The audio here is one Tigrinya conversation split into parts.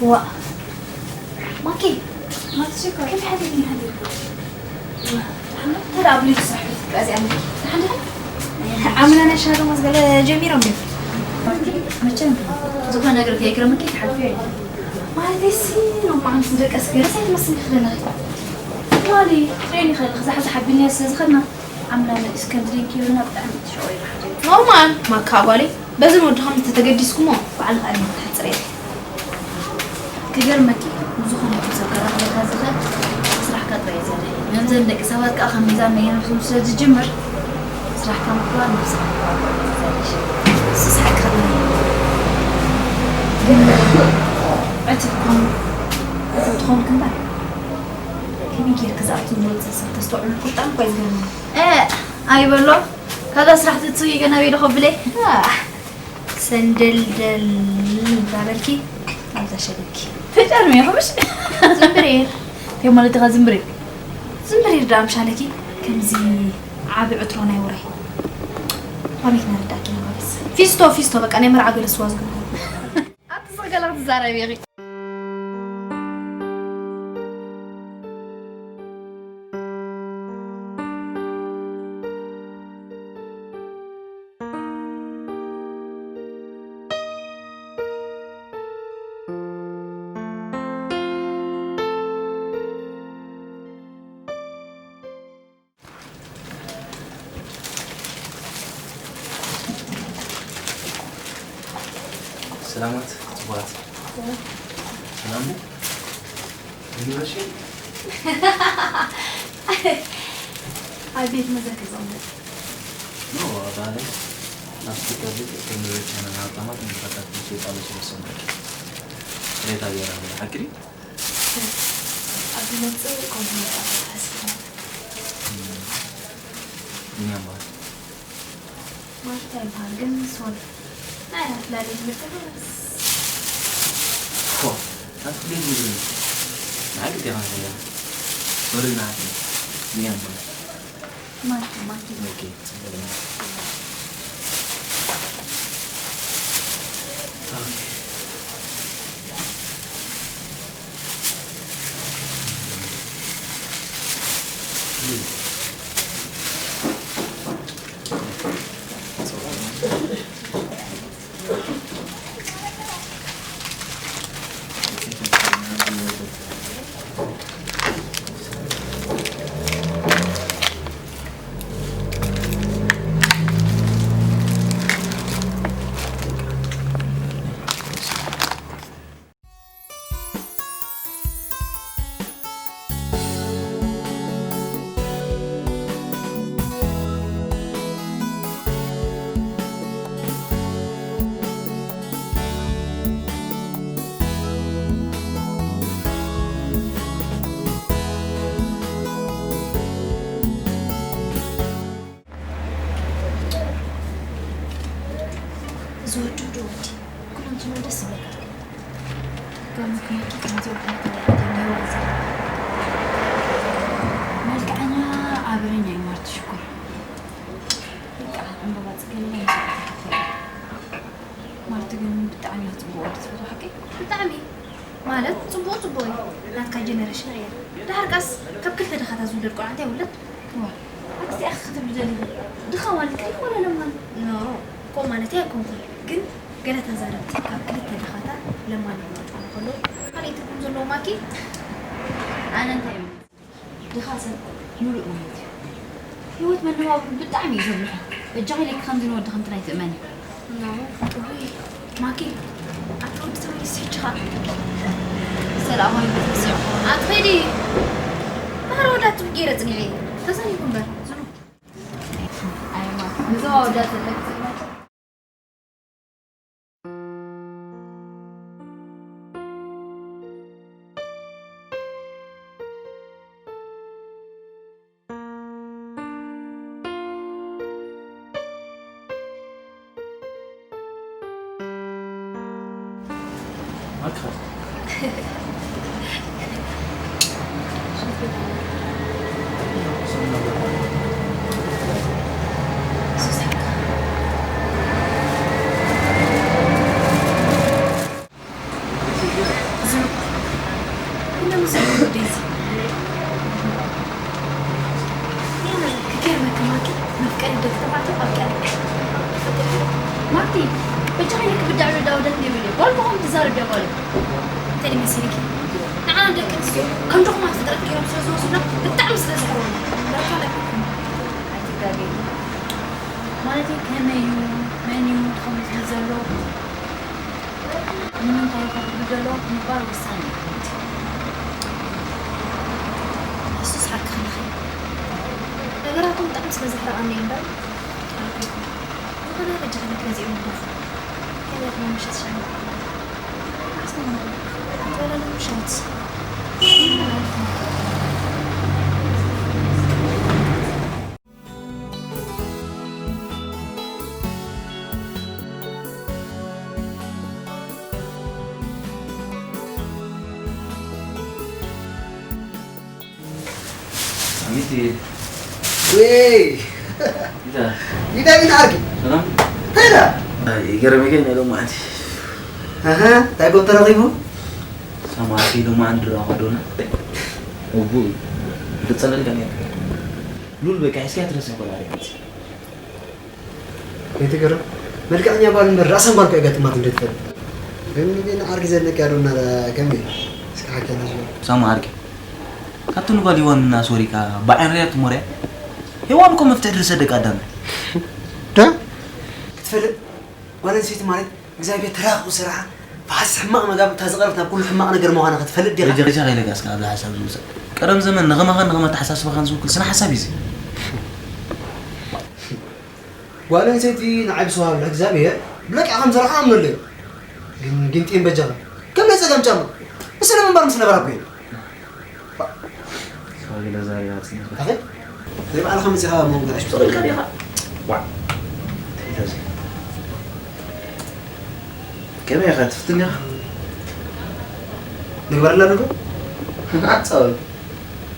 ዋ ማኪ፣ ማኪ ሽኮር፣ ከመይ ሓዲርኪ? ሓዲርኪ? ተራ ኣብ ልዩ ስራሕ ቤት ትቀዝያ ኣለኪ። ደሓን ደሓን? ዓምና ናይ ሻዶ መዝገለ ጀሚሮም ድዮም? መቸም ዝኾነ ነገር ከይግረመኪ ትሓልፍዮ ኢለ። ማለተይሲ፣ ሎማዓንቲ ዝደቀስ ገለ ሳይትመስሊ ክደለኺ። ትማሊ ትሬኒ ከለኺ ዛሕዛሕ ኣቢልናዮ ስለ ዝኸድና፣ ዓምና ንእስ ከም ዝደንኪ ይብልና ብጣዕሚ ትሸቆ ኢሉ ሓደይ። ኖርማል፣ ማካ ጓለይ፣ በዚ ንወዲ ከም ተተገዲስኩሞ፣ ባዕልኺ ኣነ ተሕጽረይ። ክገርመኪ፣ ንዝኾነ ይኹን ሰብ ከራኽበካ ዝኽእል ስራሕካ ጥራይ እዩ ዘድሊ። መምዘኒ ደቂ ሰባት ከኣ ካብ ሚዛን ነየነብሶም ስለ ዝጅምር፣ ስራሕካ ምኽባር ነብስኻ ምኽባር ጥራይ እዩ ዘድሊ። ንሱስ ሓቅኻ እዩ። ግን ዕቱብ ኮን-፣ ዕቱብ ትኾንክ እምበር፣ ከመይ ጌርክ ዝኣቱ ዝወጽእ ሰብ ተስተውዕሉ ቁጣን እኳ እዩ ዝገርመኒ። እ፣ ኣይበሎ። ካብዛ ስራሕ ትትውይ ገና ቤሎ ከብለይ። እ። ሰንደልደል እንዳበልኪ ኣብዛ ሸግርኪ። ተጨርሚ ኢኹ ምሽ? ዝምብሬር። እንታይ ማለት ኢኻ ዝምብሬር? ዝምብሬር ደኣ ምሻለኪ ከምዚ ዓቢ ዕትሮ ናይ ውራይ። ከመይ ክነረዳእኪ ንባብስ? ፊስቶ፣ ፊስቶ፣ በቃ ናይ መርዓ ገለ ስዋ ዝግብሩ። ኣቲ ስቕ ገለ ክትዛረቢ ኢኺ። ሰላማት ጽቡቓት። ሰላም። ሰላም። ይመሽ። ኣብ ቤት መዘከ ዘምለጥ። ኖ፣ ኣባለ ኣብ ስፒከር ቤት ከም ንረቻ ና ናጣማት ንፈታት ንሱ ጣሉ ስለ ሰምበል። ሬታ ገራ ሓቅሪ። ኣብ ዝመጽእ ከምኡ መጻእካ ትሓስብ። እም፣ ምን ያምባል? ማርታ ይበሃል፣ ግን ሶሪ። ናይ ኣፍላለ ዝብል ከለስ። ፎ፣ ኣፍላለ ዝብል። ናይ ግዴታ ነው። ሶሪ፣ ናይ ምን ያምባል? ማርታ፣ ማርታ። ኦኬ፣ ጽቡቅ ነው። ኦኬ። ገርምኪ ከምዚ ዓይነት ተባዕትዮ ነይሩ። መልክዐኛ ኣበረኛ እዩ ማርቲ ሽኮር። በቃ ዕምበባ ጽጌረዳ ምስ ተኸተለ። ማርቲ ግን ብጣዕሚ እያ ጽቡቕ ወዲ ትፈትዎ ሓቂ? ብጣዕሚ። ማለት ጽቡቕ ጽቡቕ እዩ። ናትካ ጀነሬሽን እያ። ድሓር ካስ ካብ ክልተ ድኻታት ዝውለድ ቆልዓ እንታይ ይውለድ? ዋ፣ ኣክስቲ ኣኺ ክትብሊ ደሊኺ? ድኻ ማለት ከይኮነ ለማን። ኖ፣ ከምኡ ማለተይ ኣይኮንኩን። ግን ገለ ተዛረብቲ ካብ ክልተ ድኻታት ለማን ይመርጹ እንከለዉ፣ ካልእ ትርጉም ዘለዎ ማኪ? ኣነ እንታይ እየ? ድኻ ሰብ ምሉእ ማለት እዩ። ህይወት መነባብሮ ብጣዕሚ እዩ ዘብልሖ። በጃኺ ኢለኪ ከምዚ ንወዲ ከምትን ኣይትእመኒ። ኖ፣ ውይ፣ ማኪ፣ ኣቲ ወዲ ተመሊሱ ሕጂ ኸኣ። ሰላማዊ ቤት ወሲዑ። ኣቲ ኸይዲ። ባህሪ ወዳት ትብል ገይረ ጽኒሐ እየ። ተዛሪቡ እምበር፣ ዝኑ። ኣይ ማኪ፣ ብዛዕባ ወዳት ዘለኪ ስእነት። ዝም። እንደምን ዝም ወደይ እዚ? ክገርመኪ ማኪ፣ መፍቀሪ ደቂ ተባዕትዮ ኣብ ቀረባ። ማኪ፣ በጃኻ ኢለኪ ብዳዕ ወዳ ወዳት ነይሩ እዩ። ጓል ምዃኑ ትዛረብ ድያ ጓል? እንታይ ድዩ መሲልኪ? ንዓና ደቂ ኣንስትዮ ከም ድኹማት ፍጥረት ገይሮም ስለ ዝወስዱና ብጣዕሚ ስለ ዘሕርቑና። በቃ ለኪ። ኣይትጋገዪ። ማለተይ ከመይ እዩ? መን እዩ? ከምኡ ዝብል ዘሎ? ንምንታይ ከብሉ ዘለዎም ብምባል ውሳነ ይወስድ። ንሱስ ሓቅኺ ኢኺ። ነገራቱ ብጣዕሚ ስለ ዘሕረቐኒ እዩ እምበር፣ ኣይኮንኩን። ዝኾነ በጃ ክልተ ዚኦም ይደፉ። ከመይ ኢኹም ምሸት ሻሂ? ኣስማማ፣ ኣትበላሉ ምሸት። ኣሚቲ። ወይ! ኢዳ። ኢዳ ቢን ዓርኪ። ሰላም። እንታይ ኢዳ? ኣይ፣ ይገርመካ ናይ ሎማዓንቲ። ኣሃ፣ እንታይ ኮን ተረኺቡ? ሰማዕቲ ሎማዓንቲ ድረኻ ዶና። እቡ፣ ልጸለልካ ነይሩ። ሉል በቃ፣ እስኪ ኣትረሳ ይኮን ኣሪፍ። ከይትገረም። መልክዐኛ ጓል እምበር ራእሳን ጓል እኮ የጋጥማት እንዴት ትፈልጥ? ግን ግን ዓርኪ ዘለኪ ያለውና ከመይ? እስኪ ሓኪ ነሽ። ሳማ ዓርኪ። ካብቲ ንጓል ሄዋን እና ሶሪካ ብዓይኒ ሪኣ ትሞርያ? ሄዋን እኮ መፍትሒ ድርሰ ደቂ ኣዳም። ዳ? ክትፈልጥ ጓል ኣንስተይቲ ማለት እግዚኣብሔር ተራቑ ስራሓ ፈሓሲ ሕማቕ መጋብ እታ ዝቐረብት ናብ ኩሉ ሕማቕ ነገር ምዃና ክትፈልጥ ዲኻ? በጃ በጃ ከይለካ እስከ ኣብዚ ሓሳብ ዝውሰድ። ቀደም ዘመን ንኸማኻን ንኸመተሓሳስባኻን ዝውክል ስነ ሓሳብ እዩ እዚ። ጓል ኣንስተይቲ ንዓይ ብሰዋብ እግዚኣብሔር ብለቂዓ ከም ዝረኣ ኣምነሉ እየ። ግን ግን ጢም በጃኻ ከም ናይ ጸጋም ጫማ ብሰለመ እምበር ምስ ነበራ እኮ እዩ። ኣኸ? ዘይባዕልኻ መጺኻ መንገድ ኣሽብር ኢልካ ዲኻ? ዋዕ። እንታይ ኢልካ እዚ? ከመይ ኢኻ ትፍትን ዲኻ? ንግበረላ ንዶ? ኣጻወት።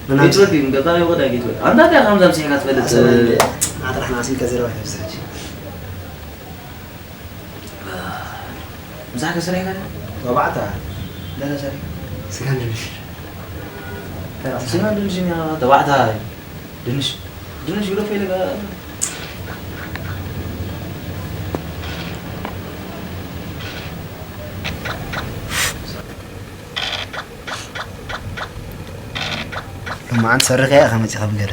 መናብስ? ጌትወርክ እዩ፣ ገባር ይወዳ ጌትወርክ። ኣንታ እንታይ ከምዛ ምሲሕካ ትፈልጥ? ኣሰና እንደ ኣጥራሕና ኣሲልካ ዘረባ ይብዛች። ምሳሕ ከስረሕ ይኸእል? ተባዕታ። ደህና ሰሪ። ስጋን ድንሽ። ስጋን ድንሽ እኛ ተባዕታ። ድንሽ። ድንሽ ግደፎ ኢለ ገ-፣ ሎማዓንቲ ሰሪሕ እያ ኢኻ መፂኻ ብገለ።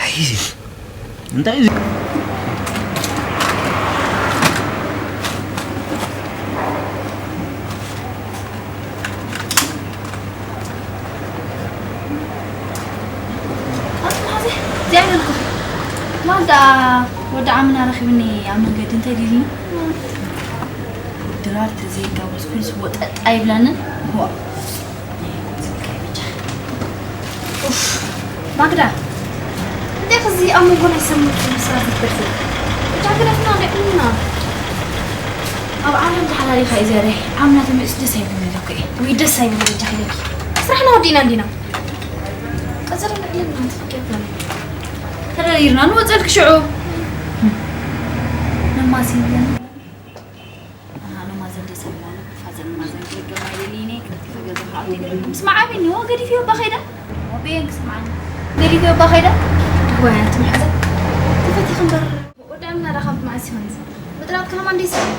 ኣይ፣ እንታይ እዩ? እዚኣ ኢለልኩ። ትማል ደኣ ወዲ ዓምና ረኺብኒ ኣብ መንገዲ እንታይ ዲልኒ? ድራር ተዘይጋበዝኩ ወጠጥ ኣይብለንን። ዋ። ኡፍ፣ ማግዳ፣ እንታይ ክዚ ኣብ መንጎ ናይ ሰብ ምርጫ መስራት ይትበል ዘላ? ብቻ ግን ኣብ ዓለም ተሓላሊኻ እዩ ዘረ ዓምና ተመልስ ደስ ኣይብለኒ ኣለኩ እየ። ወይ ደስ ኣይብለኒ ጃሂለኪ። ስራሕና ወዲእና እንዲና። ቀዘር ንዕለምና ትፍቅር ተደሪርና ንወፀልክ ሽዑ። ነማሲ ይብለኒ። ኣነ ማዘን ደስ ይብላኒ። ፋዘን ማዘን ክልገም ኣይደልይኒ። ክልቲፈ ገዛ ከኣቱ ይደልዩ። ምስ መዓቢኒ፣ ኦ፣ ገዲፍዮ እባ ኸይደ። ኦ፣ በየን ክስምዓኒ። ገዲፍዮ እባ ኸይደ። ትጓያ ትምሕዘ። ተፈቲኺ እምበር። ወዳምና ዳኻ ብመዓስ ይኾን እዚ? ምጥራጥ ከማን ደስ ይብል።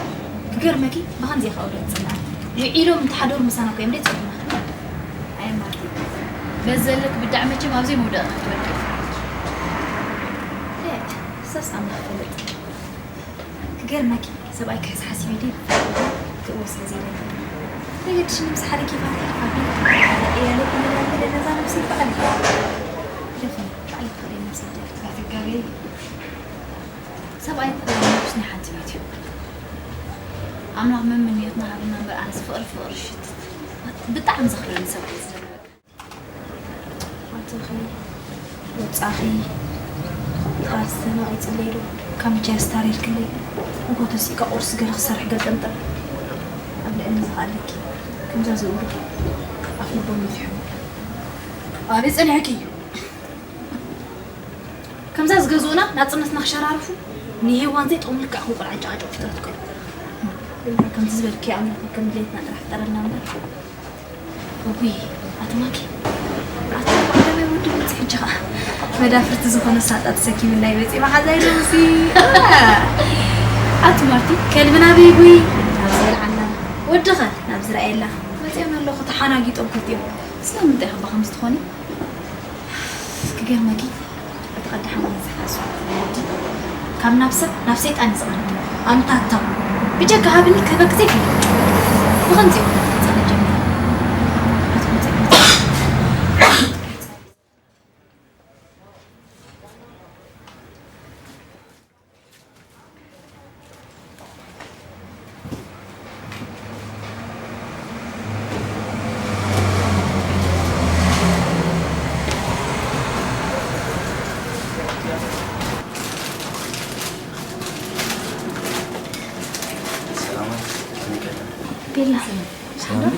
ክገርመኪ፣ ብኸምዚ ኢኻ ወዳት ጽንዓት። ውዒሎም እንተሓደሩ ምሳና እኮ እዮም ደይ ጽንዓት። ኣይ ማርቲ። በዘለክ ብዳዕ መቸም ኣብዘይ መውደቕ ክትወድቂ። እ፣ ሰስ ኣምላኽ ፈልጥ። ክገርመኪ፣ ሰብኣይ ክሕዝ ሓሲበ ድየ? ክእወ ስለ ዘይደሊ። ተገድሽኒ ምስ ሓደ ኬፋት ሓቢር። እያለ ይላል ነዛ ነብሲ ይበዓል። ደፍኒ፣ ባዕሊ ትኽእለይ ነብሲ ደፍኒ። ትጋገይ። ሰብኣይ ጥራይ ንጉስ ናይ ሓንቲ ቤት እዩ። ኣምላኽ መመንዮትና ሃብና እምበር ኣነስ ፍቕሪ ፍቕሪ ሽትት። ብጣዕሚ ዘኽብረኒ ሰብኣይ እዩ ዘለኒ በቃ። ኣቶኺ፣ ወጻኺ፣ ቃል ዝተናቒ ጽለይ ዶ ካብ ምጃ ስታር ኢልክለይ። ንጎ ተሲእካ ቁርሲ ገለ ክሰርሕ ገልጠምጠም። ኣብ ልዕሊ ዝኸኣለኪ ከምዛ ዝብሉ ኣፍ ልቦም ነፊሑ። ኣበይ ጸኒሕኪ እዩ? ከምዛ ዝገዝኡና ናጽነትና ክሸራርፉ ንሄዋን ዘይጠቕሙ ልክዕ ከም ቆልዓ ጨቃጨቁ ፍጥረት እኮ እዮም። ከምቲ ዝበልክዮ ኣምላኽ ከም ድሌትና ጥራሕ ፍጠረልና እምበር። እውይ ኣቲ ማኪ፣ ኣቲ ዓለመይ ወዲ መጽእ ሕጂ ኸኣ መዳፍርቲ ዝኾነ ሳጣ ተሰኪምና ይመጽእ መሓዛይ ዶ ምሲ። ኣቲ ማርቲ ከልብና በይጉይ ናብ ዝበልዓና ወድኸ ናብ ዝረኣየላ መጽኦም ኣለኹ ተሓናጊጦም ከትዮም ስለምንታይ ኸባ ከምዚ ትኾኒ? ክገርመኪ፣ እቲ ቀዳሕ ማይ ዝሓሱ ወዲ ካብ ናብ ሰብ ናብ ሰይጣን እዩ ዝቐርብ። ኣምታታ ብጀካ ሃብኒ ክህበኪ ዘይፈልጥ። ብኸምዚ እዩ ክጸንሕ ጀሚሩ። ኣትኩምቲ ቤላ። ሰላም።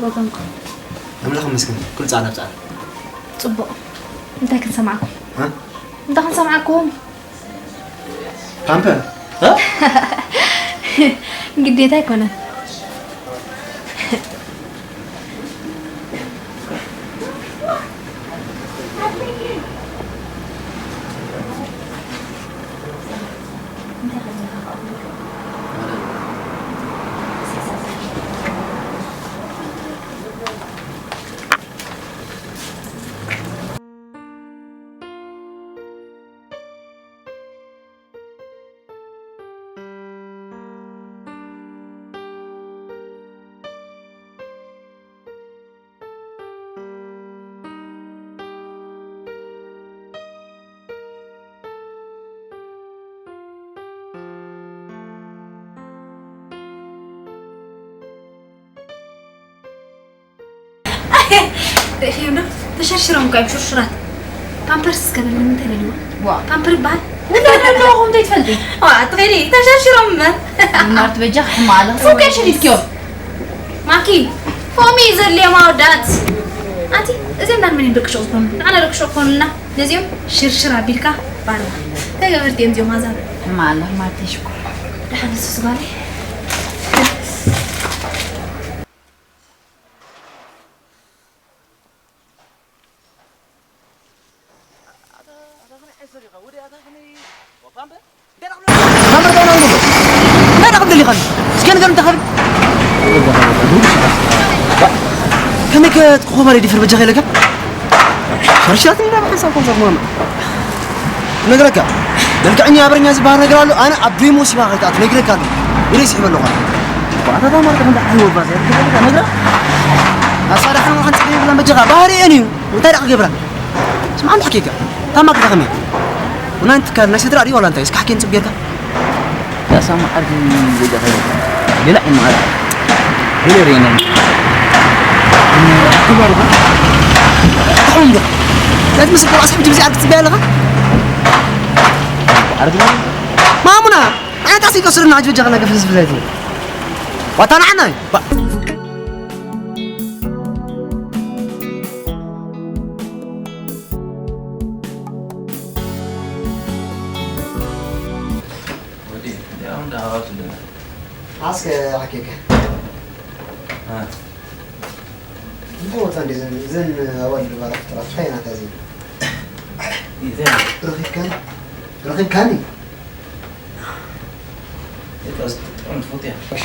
ወገንኩም። ኣምላኽ ይመስገን። ኩሉ ጻዕዳ ብጻዕዳ። ጽቡቕ። እንታይ ክንሰማዕኩም? እ? እንታይ ክንሰማዕኩም? ፓምፐር? እ? ግዴታ ኣይኮነን። ርእዮም ዶ? ተሸርሽሮም እኮ እዮም ሽርሽራት። ፓምፐርስ እስከ በል ንምንታይ ደልይዎ? ዋ። ፓምፐር ይበሃል? ውላድ ኣለዎ ከምኡ ዘይትፈልጢ? ዋ፣ ትኸዲ፣ ተሸርሽሮም እምበር። ማርቲ በጃ ክሕማ ኣለኽ። ፎከ ሽሪትኪዮም። ማኪ፣ ፎሚ ዘድልዮም ኣወዳት። ኣንቲ፣ እዚኦም ዳን መን እዮም ደቂ ሹቕ ዝኾኑ? ንዓና ደቂ ሹቕ ክኾኑልና። ነዚኦም ሽርሽር ኣቢልካ ባርና። እንታይ ገበርቲ እዮም እዚኦም ኣዛብ? ሕማ ኣለኽ ማርቲ ሽኮር። ደሓን ንሱ ስጋለይ። ፓምፐር እንታይ ደኣ ክብል ኢኻ? እስከ ንገር እንታይ ክብል? ከመይ ከ ትኾባለ ዲፈር በጃ ከይለካ? ሸርሽራት እንዳ ሓንሳብ ኮንሰርት ማማ። ነግረካ። መልክዐኛ ኣበረኛ ዝበሃል ነገር ኣሎ። ኣነ ኣብ ዶይሞ ሲባ ከይትኣቱ ነግረካ ኣሎ። ኢለ ይስሕበ ኣለኹ። ኣታ ታማር ከ እንታይ ዓይነት ወባስ እያ? ነግራ። ኣሳዳሕን ወሓን ጽሕይ ብላ በጃኻ። ባህሪ እየን እዩ። እንታይ ደኣ ክገብራ? ስምዓ እንዳ ሓኪካ። ታማ ክታኸም እያ። ወላ ንትካል ናይ ስድራ ድዩ ዋላ እንታይ? እስኪ ሓኪን ጽብ ጌርካ። ዳሳ መዓርግ በጃኻ። ሌላ ዓይኒ መዓርግ። ሌላ ሬና። ክባሩ። ኣሁን ዶ? ለት ምስ ቆራስ ሕጂ ብዚኣ ክትጽበያ ኣለኻ? መዓርግ። ማሙና። ኣታ ሲቀስርና ኣጅበጃ ከና ገፍስ ብዛይት። ዋታ ንዓና። ባ- ወዲ፣ ያው እንደ አዋቱ እንደ- አስከ አኬከ። አ። እንታይ ቦታ እንደ ዘን-፣ ዘን ኣዋልድ ባራት ጥራት እንታይ ናታ እዚ? ይዘን። ረኺብካኒ? ረኺብካኒ? የጠስ ጥቅም ትፈትያ። እሺ።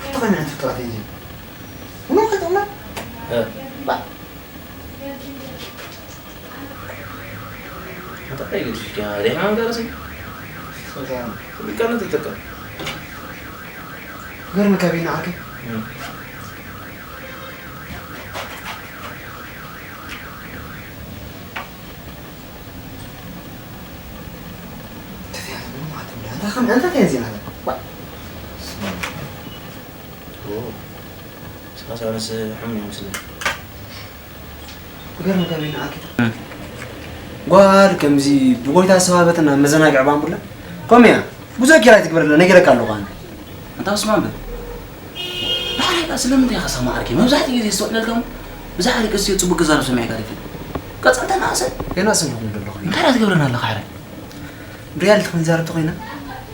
ተኸነ እንት ጥራት እዚ። ምን ወቀት ወላ? እ። ባ- Não tá pegando, já. Ele é uma garota assim. Não tá. Tô brincando, tô tocando. Agora não cabe nada. Hum. Tá vendo? Não mata, não. Tá, não tá, tá, tá, tá. Ué. Ô. Só, só, só, só, só, só. ገርም ገርም ይንዓኪ። እ። ጓል ከምዚ ብጎይታ ዝተዋህበትና መዘናግዒ ባምቡላ። ከምኡ እያ። ብዙሕ ኪራይ ትግበረላ፣ ነጊረካ ኣለኹ ኣነ። ኣንታ ስማ እምበር። ብሓቂ ከኣ ስለምንታይ ኢኻ ሳማ ዓርከይ? መብዛሕትኡ ግዜ ዝስተውዕለልካ እሞ፣ ብዛዕባ ደቂ ኣንስትዮ ጽቡቕ ክዛረብ ሰሚዕካ ዶ ይፈልጥ? ቀጻልታ ንኣሰ። ገና ስንኩም ዘለኹ። እንታይ ደኣ ትገብረና ኣለኻ ሕራይ? ሪያል ትኽንዛረብ ተኾይና፣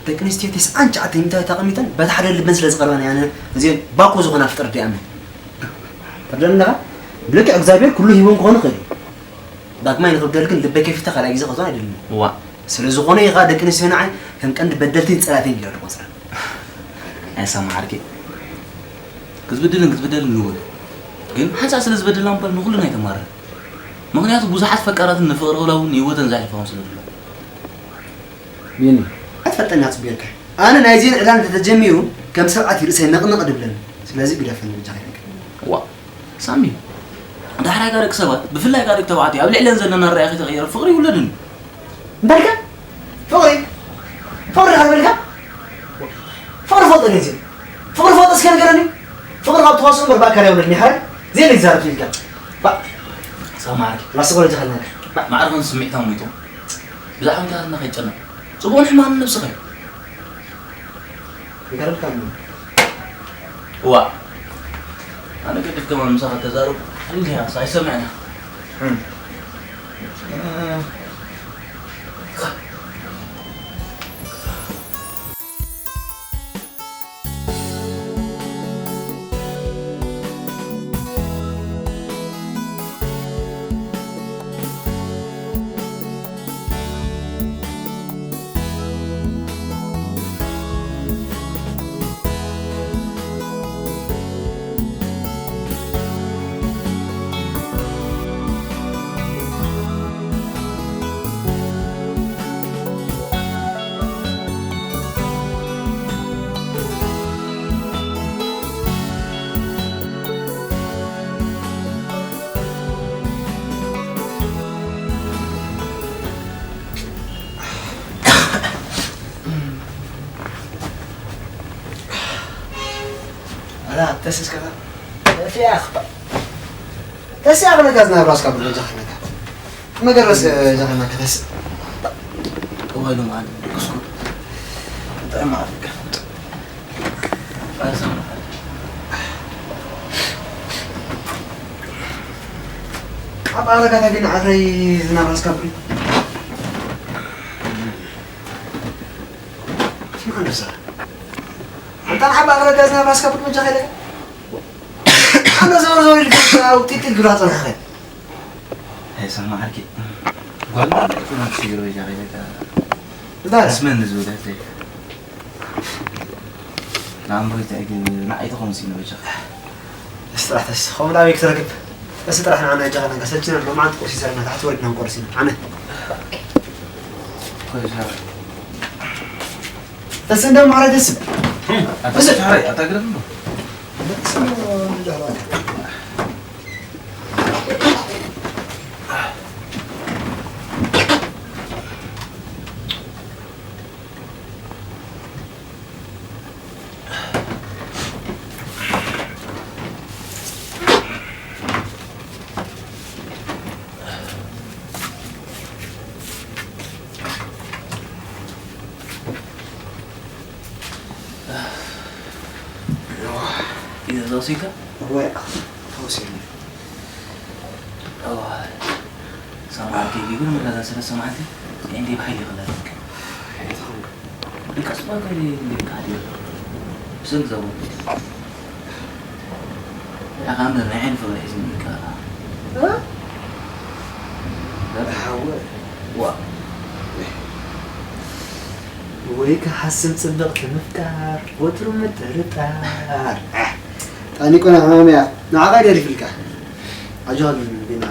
ደቂ ኣንስትዮ ተስዓን ትሽዓተን ሚእታዊት ኣቐሚጠን በታ ሓደ ልበን ስለ ዝቐርባን እየ ኣነ እዚአን ባኮ ዝኾና ፍጥረት ዲኣመን። ተረድኣኒ ኣለኻ? ብልክዕ እግዚኣብሔር ኩሉ ሂቦም ክኾኑ ይኽእል እዩ። ዳግማይ ንኽብደል ግን ልበይ ከፊተ ካልኣይ ግዜ ክኾን ኣይደልን። ዋ። ስለ ዝኾነ ኢኻ ደቂ ኣንስትዮ ንዓይ ከም ቀንዲ በደልትን ጸላእትን ኢለ ዝቖጽረን። ኣይሰማዓርኪ። ክትብድልን ክትብደልን ንውል። ግን ሓንሳእ ስለ ዝበደልና እምበር ንኹልና ኣይተማርር። ምኽንያቱ ብዙሓት ፈቃራትን ንፍቕሪ ክብላ እውን ንህይወተን ዘሕልፋ እውን ስለ ዘሎ። ቢኒ፣ ኣይትፈልጠኒ እያ ጽቡቕ ጌርካ። ኣነ ናይዚን ዕላል እንተተጀሚሩ ከም ሰብኣት ርእሰይ ነቕነቕ ድብለኒ። ስለዚ ግደፈኒ በጃኻ ኢለካ። ዋ፣ ሳሚ፣ ዳሕራይ ጋር ደቂ ሰባት፣ ብፍላይ ጋር ደቂ ተባዕትዮ፣ ኣብ ልዕለን ዘለና ኣረኣእያ ከይተቐየረ ፍቕሪ ይውለድን። እንታይ ኢልካ? ፍቕሪ? ፍቕሪ ዲኻ ዝበልካ? ፍቕሪ ፎቶ ድዩ እዚ? ፍቕሪ ፎቶ እስከ ንገረኒ። ፍቕሪ ካብ ተዋስኦ እምበር ብኣካል ኣይውለድን እዩ፣ ሓራይ? ዘይለ ይዛረብ ኢልካ። ባ-፣ ሳሚ፣ ዓርኪ። ራስኻ ወለጃ ከልናካ። ባ-፣ ማዕረ ከም ስምዒታዊ ሞይቱ። ብዛዕባ እንታይ ከይጨነቕ። ጽቡቕን ሕማምን ነብስኻ እዩ። ይገርምካ እሞ። እዋ። ኣነ ገድፍ ከማን ምሳኻ ተዛረብ፣ ብዙሕ ኣይሰምዕን። እም። ኣላ ተስስ ከታ ተፊያ ክባ ተስያ ከነካ ዝናብ ራስካ ብሎ ጃኸነካ መገረስ ጃኸነካ ተስ እዋይ ሎም ዓለም ኩስኩ እንታይ ማለት ኣብ ኣረጋታ ግን ዓረይ ዝናብ ራስካ ብሎ ስማ ንሳ ኣንታ ንዓባ ክረዳ ዝናብ ራስካ ብሎ ጃኸነካ ኣነ ዘወር ዘወር ኢልካ ጢጢል ግብራ ጸናሕኸ ኣይሰማዓኪ። ጓል ማለት እኮ ናት ሲግሮ ይዛ ከይደካ። እንታይ? እስመን ዝብለ ዘይ። ናምሮይ ታይ ግን ንዓይ ተኾን ሲኖ በጃ። እስጥራሕ ተስ፣ ኸምላ ቤክ ትረክብ። እስ ጥራሕ ንዓና ይጃኸና፣ ሰልችና፣ ሎማዓንቲ ቁርሲ ሰረና፣ ታሕቲ ወሪድና ንቆርስ ኢና። ኣነ። እስ እንደ ማዕረ ደስ። እስ። ሓራይ፣ ኣታ ግረም ነው። እስ እንደ ማዕረ ደስ። ተወሲካ? እወ፣ ተወሲኒ። እወ። ሰማዕቲ ግን ምራዛ ስለ ሰማዕቲ እንዴ ብሓይሊ ይኽለል። ደቃስ ባገሪ እንዴ ካዲ። ብስም ዘቡ። ኣኻ ምር ናይ ዓይን ፍቕሪ ሒዝኒ በቃ። እ? ሓወ። ዋ። ወይ ክሓስብ ጽብቕቲ ምፍቃር፣ ወትሩ ምጥርጣር። ጠኒቁና ሕማም እያ። ንዓኻ ይደሪፍልካ። ኣጆኻ ግን ቢና።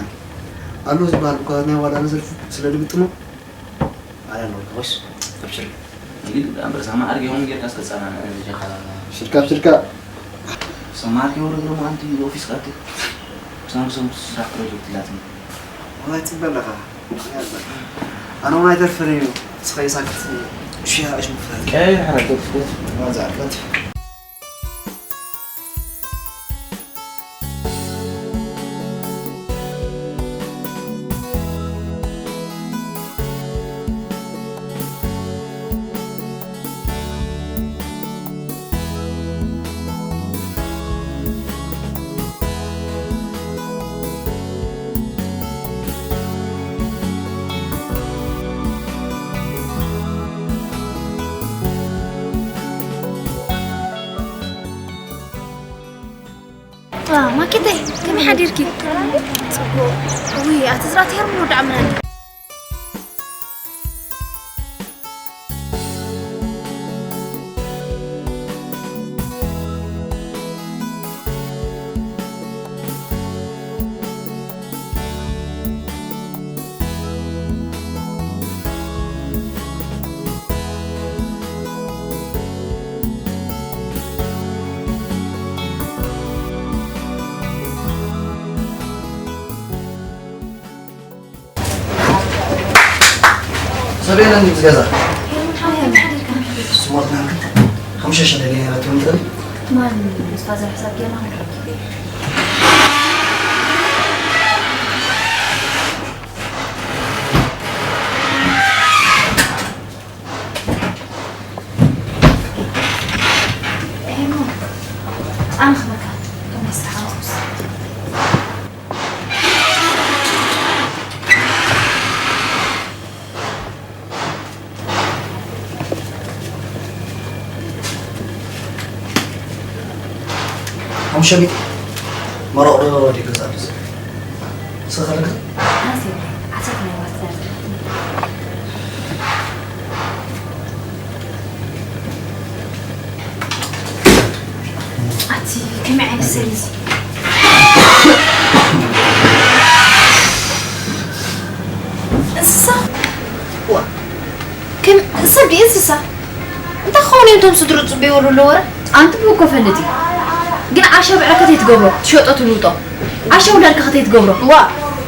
ኣሎ ዝበሃል እኳ ናይ ዋላ ንዘልፉ ስለ ድግጥሞ ኣላ ኣለዎ። ወይስ ኣብሽር። ይግድ እምበር ሳማ ኣርጌ ሆም ጌርካ እስከ ጸና፣ እ፣ ጀኻ። ሽርካ ብሽርካ። ሳማ ኣርጌ ወረድ ረሞ ኣንቲ ኦፊስ ቀርት። ሳም ሳም ስራሕ ፕሮጀክት ላትን። ወላ ይጽበ ኣለኻ። ኣነ ውን ኣይተርፍን እዩ። እስኸ ይሳክት ሽያ እሽ ምፍታት። ቀይ ሓረከት ፍት። ዋዛ ኣርገት። ዋ፣ ማኬተይ፣ ከመይ ሓዲርኪ? ጽቡቕ። ውይ፣ ኣቲ ዝራእቲ ሄርሞን ወዲ ዓምናኒ። ሰበይና እንዲ ምስ ገዛ። ስሞትና ሓሙሽተ ሽሕ ደሊና ነረክብ ንኽእል። ማን ምስ ፋዘር ሕሳብ ጌርና ክንረክብ። ኤማ፣ ኣነ ክበካ፣ ከመይ ስራሕ ኣውስ? ሓሙሽተ ሚእቲ መረቕ ዶ ወዲ ገዛ ኣሎ? ንስኻ ከለካ? ኣንስ የብለይ፣ ዓሰርተ ናይ ዋት ዳር ዘለኒ። ኣቲ ከመይ ዓይነት ሰብ እዩ እዚ? እንስሳ? ዋ፣ ከም ሰብ ድዩ እንስሳ? እንታይ ክኸውን እዮም እቶም ስድርኡ ጽበይዎ ዘሎ ወረ? ኣንቲ ብእኮ ፈልጥ እዩ። ግን ዓሻ ብዕረ ከተይ ትገብሮ፣ ትሸጦ ትልውጦ። ዓሻ ውላድካ ከተይ ትገብሮ። ዋ፣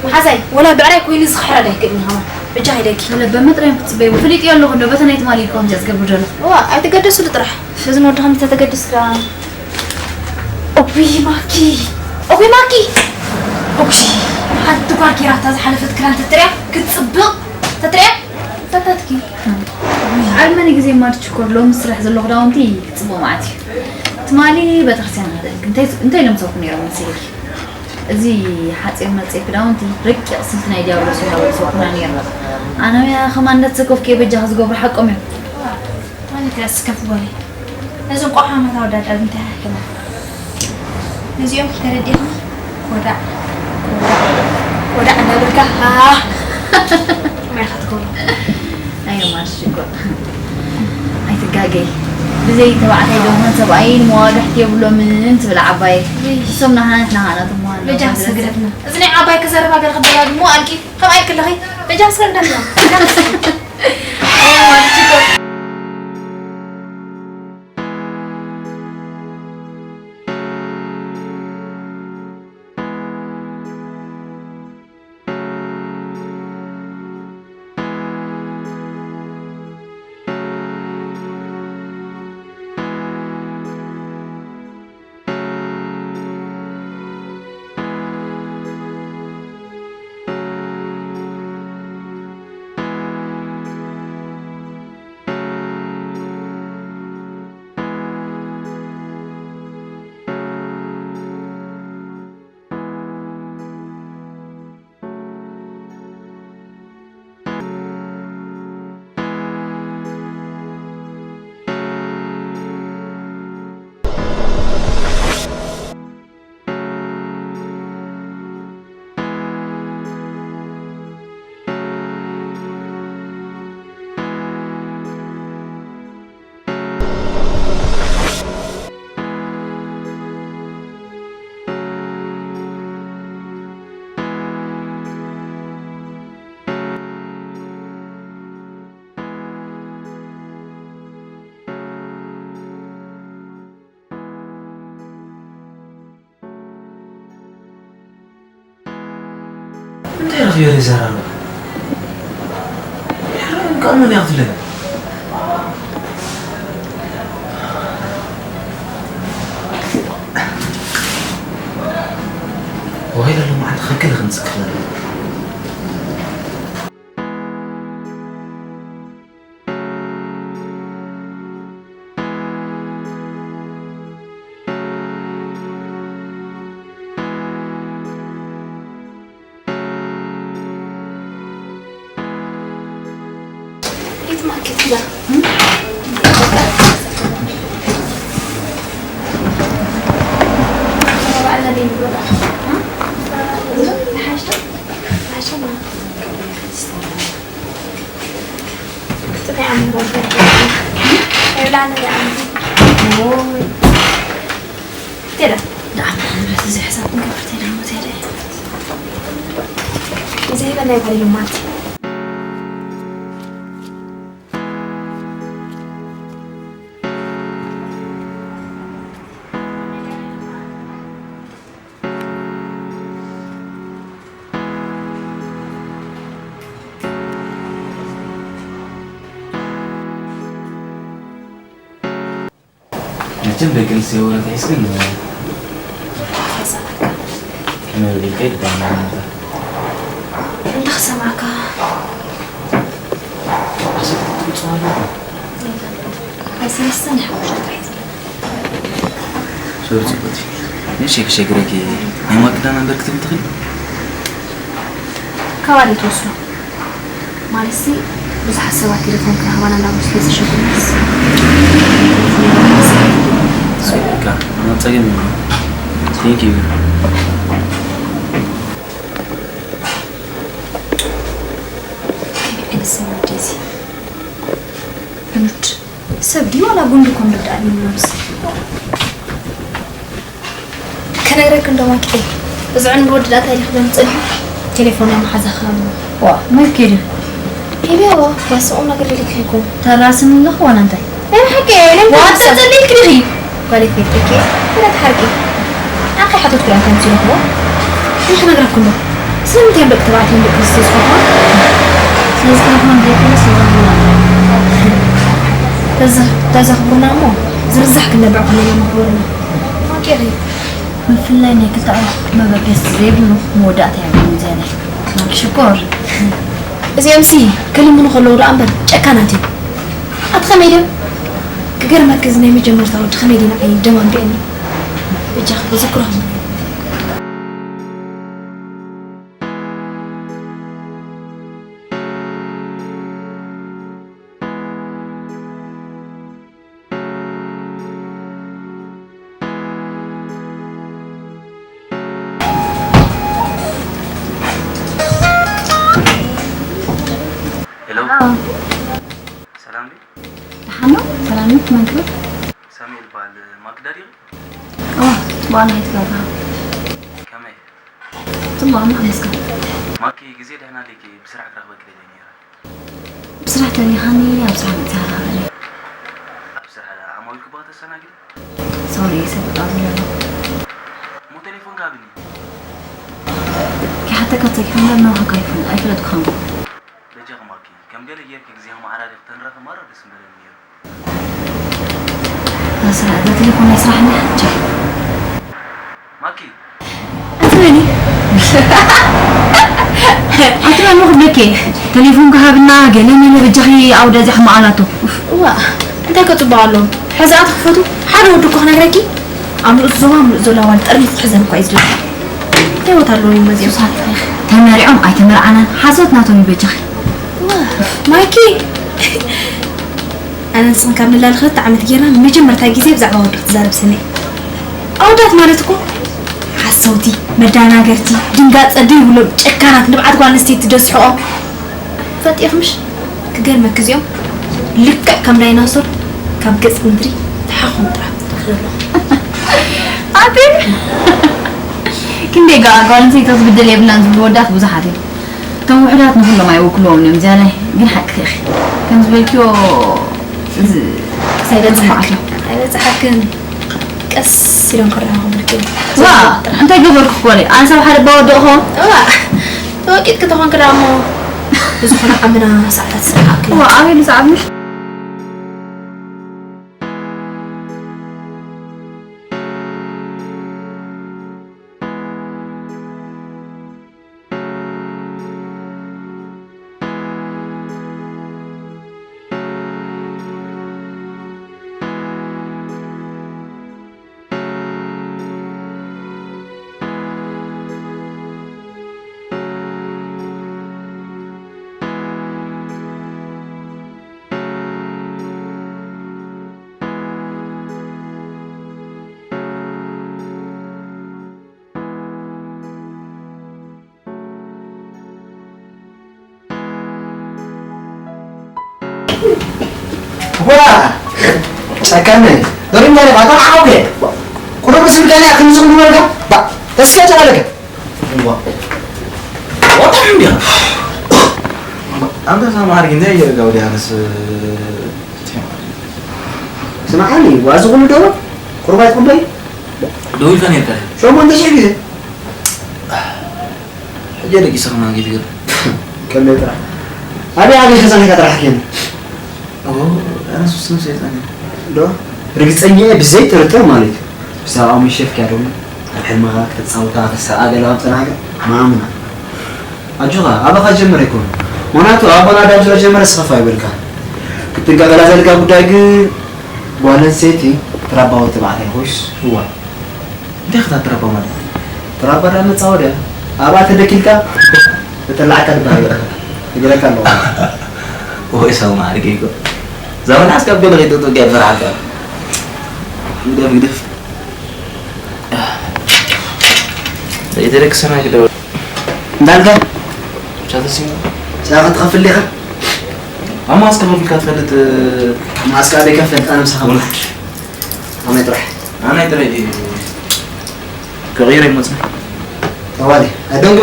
መሓዛይ፣ ወላ ብዕራይ ኮይኑ ዝኽሕረድ ኣይክእልን እዩ ከማን። በጃ ሃይደኪ። ወለ በመጥረዮም ክትጽበይዎ። ፍሊጥ እየ ኣለኹ እንዶ፣ በተ ናይ ትማሊ እዩ ከምዚኣ ዝገብር ዘሎ። ዋ፣ ኣይትገደስሉ ጥራሕ። እዚ ንወድኻ እንተ ተገድስካ። እውይ ማኪ፣ እውይ ማኪ። እውይ፣ ሓንቲ ጓል ጌራታ ዝሓለፈት ክዳን ተትሪያ ክትጽብቕ፣ ተትሪያ ፈታትኪ። ዓርመኒ ግዜ ማርች እኮ ሎሚ ስራሕ ዘሎ ክዳውንቲ ክጽብቕ መዓት እዩ። ትማሊ ቤተክርስትያን ክኸደልኪ እንታይ፣ እንታይ ኢሎም ሰብኩ ነይሮም መሲልኪ? እዚ ሓጺር መጺር ክዳውንቲ ረቂቕ ስልቲ ናይ ዲያብሎስ እዩ ኢሎም ሰብኩና ነይሮም። ኣነ ከማን እንዳተሰከፍኩ እየ በጃኻ ዝገብሩ ሓቆም እዮም። ኣነ ከ እስከፍ ጓለይ። ነዞም ቆሓማት ኣወዳድባ እንታይ ሃክና? ነዚኦም ተረዲእኻ? ኮዳዕ፣ ኮዳዕ፣ ኮዳዕ እንዳበልካ፣ ሃ! ማይ ኢኻ ትገብሮ። ኣየ ማርሽ እኮ። ኣይትጋገይ። ብዘይ ተባዕታይ ደሞን ሰብኣይን መዋግሕቲ የብሎምን ትብል ዓባየይ። ውይ። እሶም ናህናት ናህናት እሞ ኣለዉ። በጃ ሰግደትና። እዚ ናይ ዓባይ ክዘርባ ገለ ክደጋግሞ ኣልቂ። ከም ኣይክለኺ። በጃ ሰግደትና። ኣየ ማርሽ እኮ። እንታይ ረኺበ ይዘራረባ? ድሕሪ ከምኡ እያ ክትብለኒ። ወይ ለሎ መዓልቲ ክንክል ክንጽክር። ቤት ማርኬት ዳ? መቸም ደቂ ኣንስትዮ ወረ ተሒዝክን ከመይ ኢልካ ይድባና ነበር። እንዳኽሰማዕካ። ኣሰብ ትምፅዋ ኣለኹ። ኣይሰለስተን ሓሙሽተ ጥራሕ እዩ። ሶሪ ጽቡቕቲ። ንእሽተይ ክሸግረኪ፣ ናይ ማክዳ መንበር ክትብል ትኽእል? ካብ ኣደ ትወስዶ። ማለትሲ፣ ብዙሓት ሰባት ቴሌፎን ክረኽባና እንዳበሉ ስለ ዘሸግሩናስ። ሶሪ በቃ፣ ኣነ ጸገም የብሉን። Thank you። ከመይ ዓይነት ሰብ እዩ እዚ? ብኑድ ሰብ ድዩ ዋላ ጉንዲ ኮን ርዳእኒ ምናምስ? ከነግረክ እንዶ ማኪተይ፣ እዚ ዕንዱ ወዲ ዳታ ኢልክ በምጽእ ቴሌፎን መሓዛ ክሃሉ። ዋ፣ መኪድ። ኢብያ ዋ፣ ያስቑ ነገር ኢልክ ይኩን። ተራስን ኣለኹ ዋላ እንታይ? ናይ ሓቂ፣ ናይ ዋታ ሓሳብ። ጸሊልክ ዲኺ? ጓል ፌክ ተኪ፣ ፍረት ሓርቂ። ኣንከ ሓቶት ግራ እንታይ ምጽእ ይኹ? እንታይ ነግራኩም ዶ? ስለምንታይ ደቂ ተባዕትዮ ደቂ ኣንስትዮ ዝፈትዋ? ስለዚ ክረኽቦም ዘይክእልስ ይረኽብና። ተዘ-፣ ተዘኽቡና እሞ ዝርዛሕ ክነብዕ ከለና መኽበሩና። ኣውቂኺ። ብፍላይ ናይ ክልተ ኣዕሩኽ መበገሲ ዘይብሉ መወዳእታ የብሉን ዝያዳይ። ሽኮር። እዚኦምሲ ክልምኑ ከለዉ ደኣ እምበር ጨካናት እዮም። ኣቲ ከመይ ድዮም? ክገርመኪ እዚ ናይ መጀመርታ ወዲ ከመይ ድዩ ንዓይ ደም ኣንቢዕኒ። በጃኺ ተዘክሮ። ሄሎ። ሄሎ። ሰላም ድዩ? ደሓን ነው? ሰላም ነው? መን ትብል? ሳሙኤል ይበሃል። ማክዳ ዲኺ? ኦ፣ ጽቡቕ፣ ናይ ትገብራ። ከመይ? ጽቡቕ፣ ኣምላኽ ይመስገን። ማኪ፣ ግዜ ደህና ዲኪ? ብስራሕ ክረኽበኪ ደልየ ነይረ። ብስራሕ ተሪኻኒ፣ ኣብ ስራሕ መጽሓኻኒ። ኣብ ስራሕ ዓማዊል ክባ ተሰናጊ? ሶሪ፣ ሰብ ጣዙ ዘሎ። እሞ ቴሌፎን ጋብኒ። ክሓተካ ጸኪፈ እምበር ናውሃካ ይፍል-፣ ኣይፈለጥኩኻን። በጃኺ ማኪ፣ ከም ገለ ጌርኪ ግዜ ኣመዓራሪኺ ተንራኸብ ማራ ደስ ምበለኒ ነይሩ። ስራሕ፣ እዛ ቴሌፎን ናይ ስራሕ እንዲያ? ቻው። ማኪ። ኣትበኒ። ኣትበኒ ክብለኪ። ቴሌፎን ክሃብና ገለ መለ በጃኺ ኣውዳ እዚኣ ሕማቕ ኣላቶ። ኡፍ። እዋ፣ እንታይ ከጽብቕ ኣለዎ? ሕዚ ኣቲ ክፈቱ ሓደ ወዲ እኮ ክነግረኪ። ኣምልጥ ዞባ ኣምልጥ ዘሎ ኣዋል ጠርኒፉ ክሕዘን እኳ እዩ ዝደሊ። እንታይ ቦታ ኣለዎ ይመዚኦም? ሱሳት ተመሪዖም ኣይተመርዓናን። ሓሶት ናቶም ይበጃኺ። እዋ፣ ማኪ። ኣነ ንስኽን ካብ ንላለ ክልተ ዓመት ጌርና ንመጀመርታ ግዜ ብዛዕባ ኣወዳት ትዛረብ ሰነ። ኣወዳት ማለት እኮ ሓሰውቲ፣ መዳናገርቲ፣ ድንጋጸ ዘይብሎም ጨካናት ንብዓት ጓል ኣንስተይቲ ደስሕቖ። ፈጢኽምሽ ክገርመክ እዚኦም ልክዕ ከም ዳይናሶር ካብ ገጽ ምድሪ ተሓኾም ጥራሕ ትረኽበሎም። ኣቲ ክንደይ ጋ ጓል ኣንስተይቲ ክትብድል የብላን ዝብሉ ወዳት ብዙሓት እዮም። እቶም ውሑዳት ንኹሎም ኣይውክልዎምን እዮም፣ ዝያዳይ ግን ሓቅኺ ኢኺ። ከም ዝበልክዮ፣ እዚ ሳይበጽሓክ፣ ሳይበጽሓክ። ኣይበጽሓክን። ቀስ ኢሎም ክረኻኽቡልኪ እዮም። ዋ፣ እንታይ ገበርኩ ጓለይ? ኣነ ሰብ ሓደ ባወደቕኹ? ዋ፣ ተወቂጥኪ ተኾንኪ ደኣ እሞ ብዝኾነ ዓምና ሰዓታት ስራሕ ኣክል። እዋ፣ ኣበይ ንሰዓት ምሽ? ዋ! ጨካነ! ዶሪም ጋር ባታ አውከ! ቁሩብ ስም ጋር ያክን ዝም ብሎ ባ ተስፋ ጨላለከ! ዋ! ወጣ እንዴ! አንተ ሰማር ግን ይርጋው ዲያንስ ስማዓኒ ዋዚ ኩሉ ዶ ቁርባይ ቁርባይ ደው ኢልካ ነርካ። ሸሞንተ ሺሕ ግዜ ሕጂ ደቂ ሰኽና ጌት ገር ከመይ ጥራሕ ኣበይ ኣበይ ከዛኒካ ጥራሕ ኬን ኦ ኣነ ሱስም ሰይጣን ዶ ርግጸኛ እየ ብዘይ ጥርጥር ማለት እዩ። ብዛዕባ ምሸፍክ ያደው ኣብ ሕልምኻ ከተጻውታ ተሰኣገለ ኣብ ጽናሕካ ማምና ኣጆኻ ኣባኻ ጀመረ ይኮኑ ምክንያቱ ኣቦና ዳም ስለ ጀመረ ስኸፋ ይበልካ ክትጥንቀቐላ ዘልካ ጉዳይ ግን ጓል ኣንስተይቲ ትራባዊ ተባዕታይ ኮይስ እዋ እንታይ ክትትረባ ማለት ትራባ ዳ መጻወድያ ኣብኣ ተደኪልካ ተጠላዕካ ድባር ይረኸ ይብለካ ኣለዎ ወይ ሰው ማዕርግ ይጎ ዘመን አስቀብል ሪጥጡ ገበር አልጋ ግደፍ ግደፍ ዘይተደቅሰና ግደው እንዳልካ ብቻ ተሲሙ ጫኻ ትኸፍል ዲኻ ኣብ ማስካ ከፊልካ ትፈልጥ ማስካ ደይ ከፍል ኣነ ምሳኻ ወልድ ኣነ ጥራሕ ኣነ ጥራሕ ከغير ይመጽእ ተዋሊ ኣደንጉ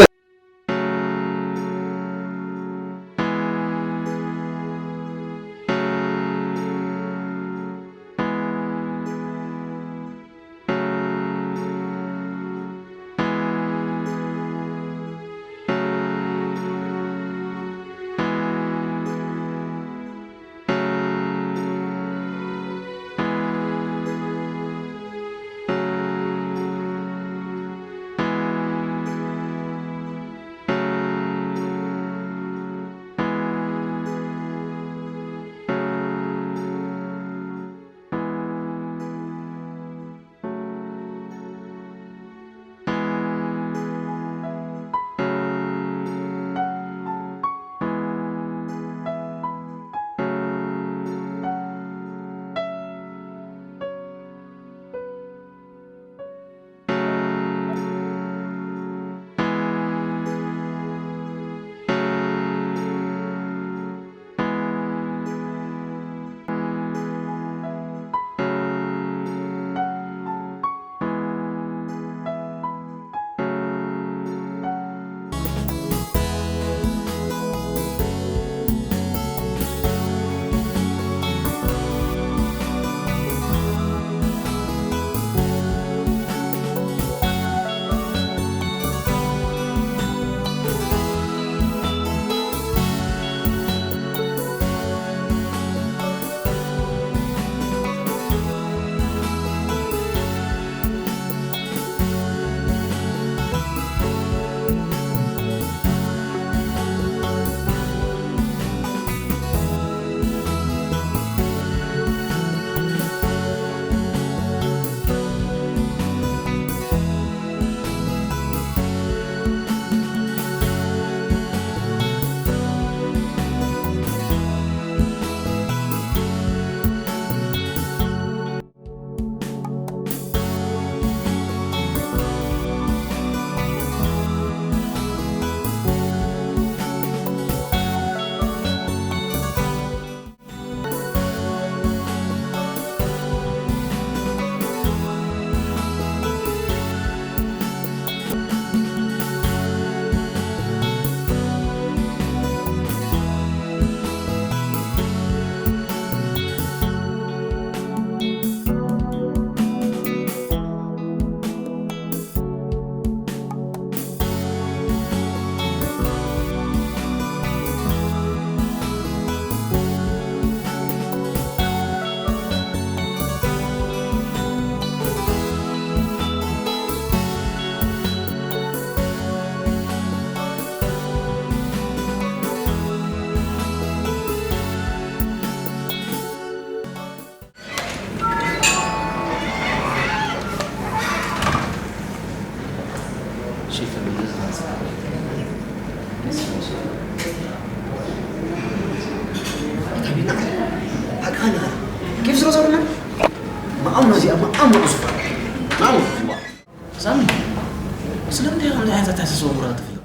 እዚኣ መኣምሮ ዝኾነ መኣምሮ ዝኾነ ሳሚ፣ ስለምንታይ ከምዚ ዓይነት ኣተሓሳስባ ምውራድ ትኽእል?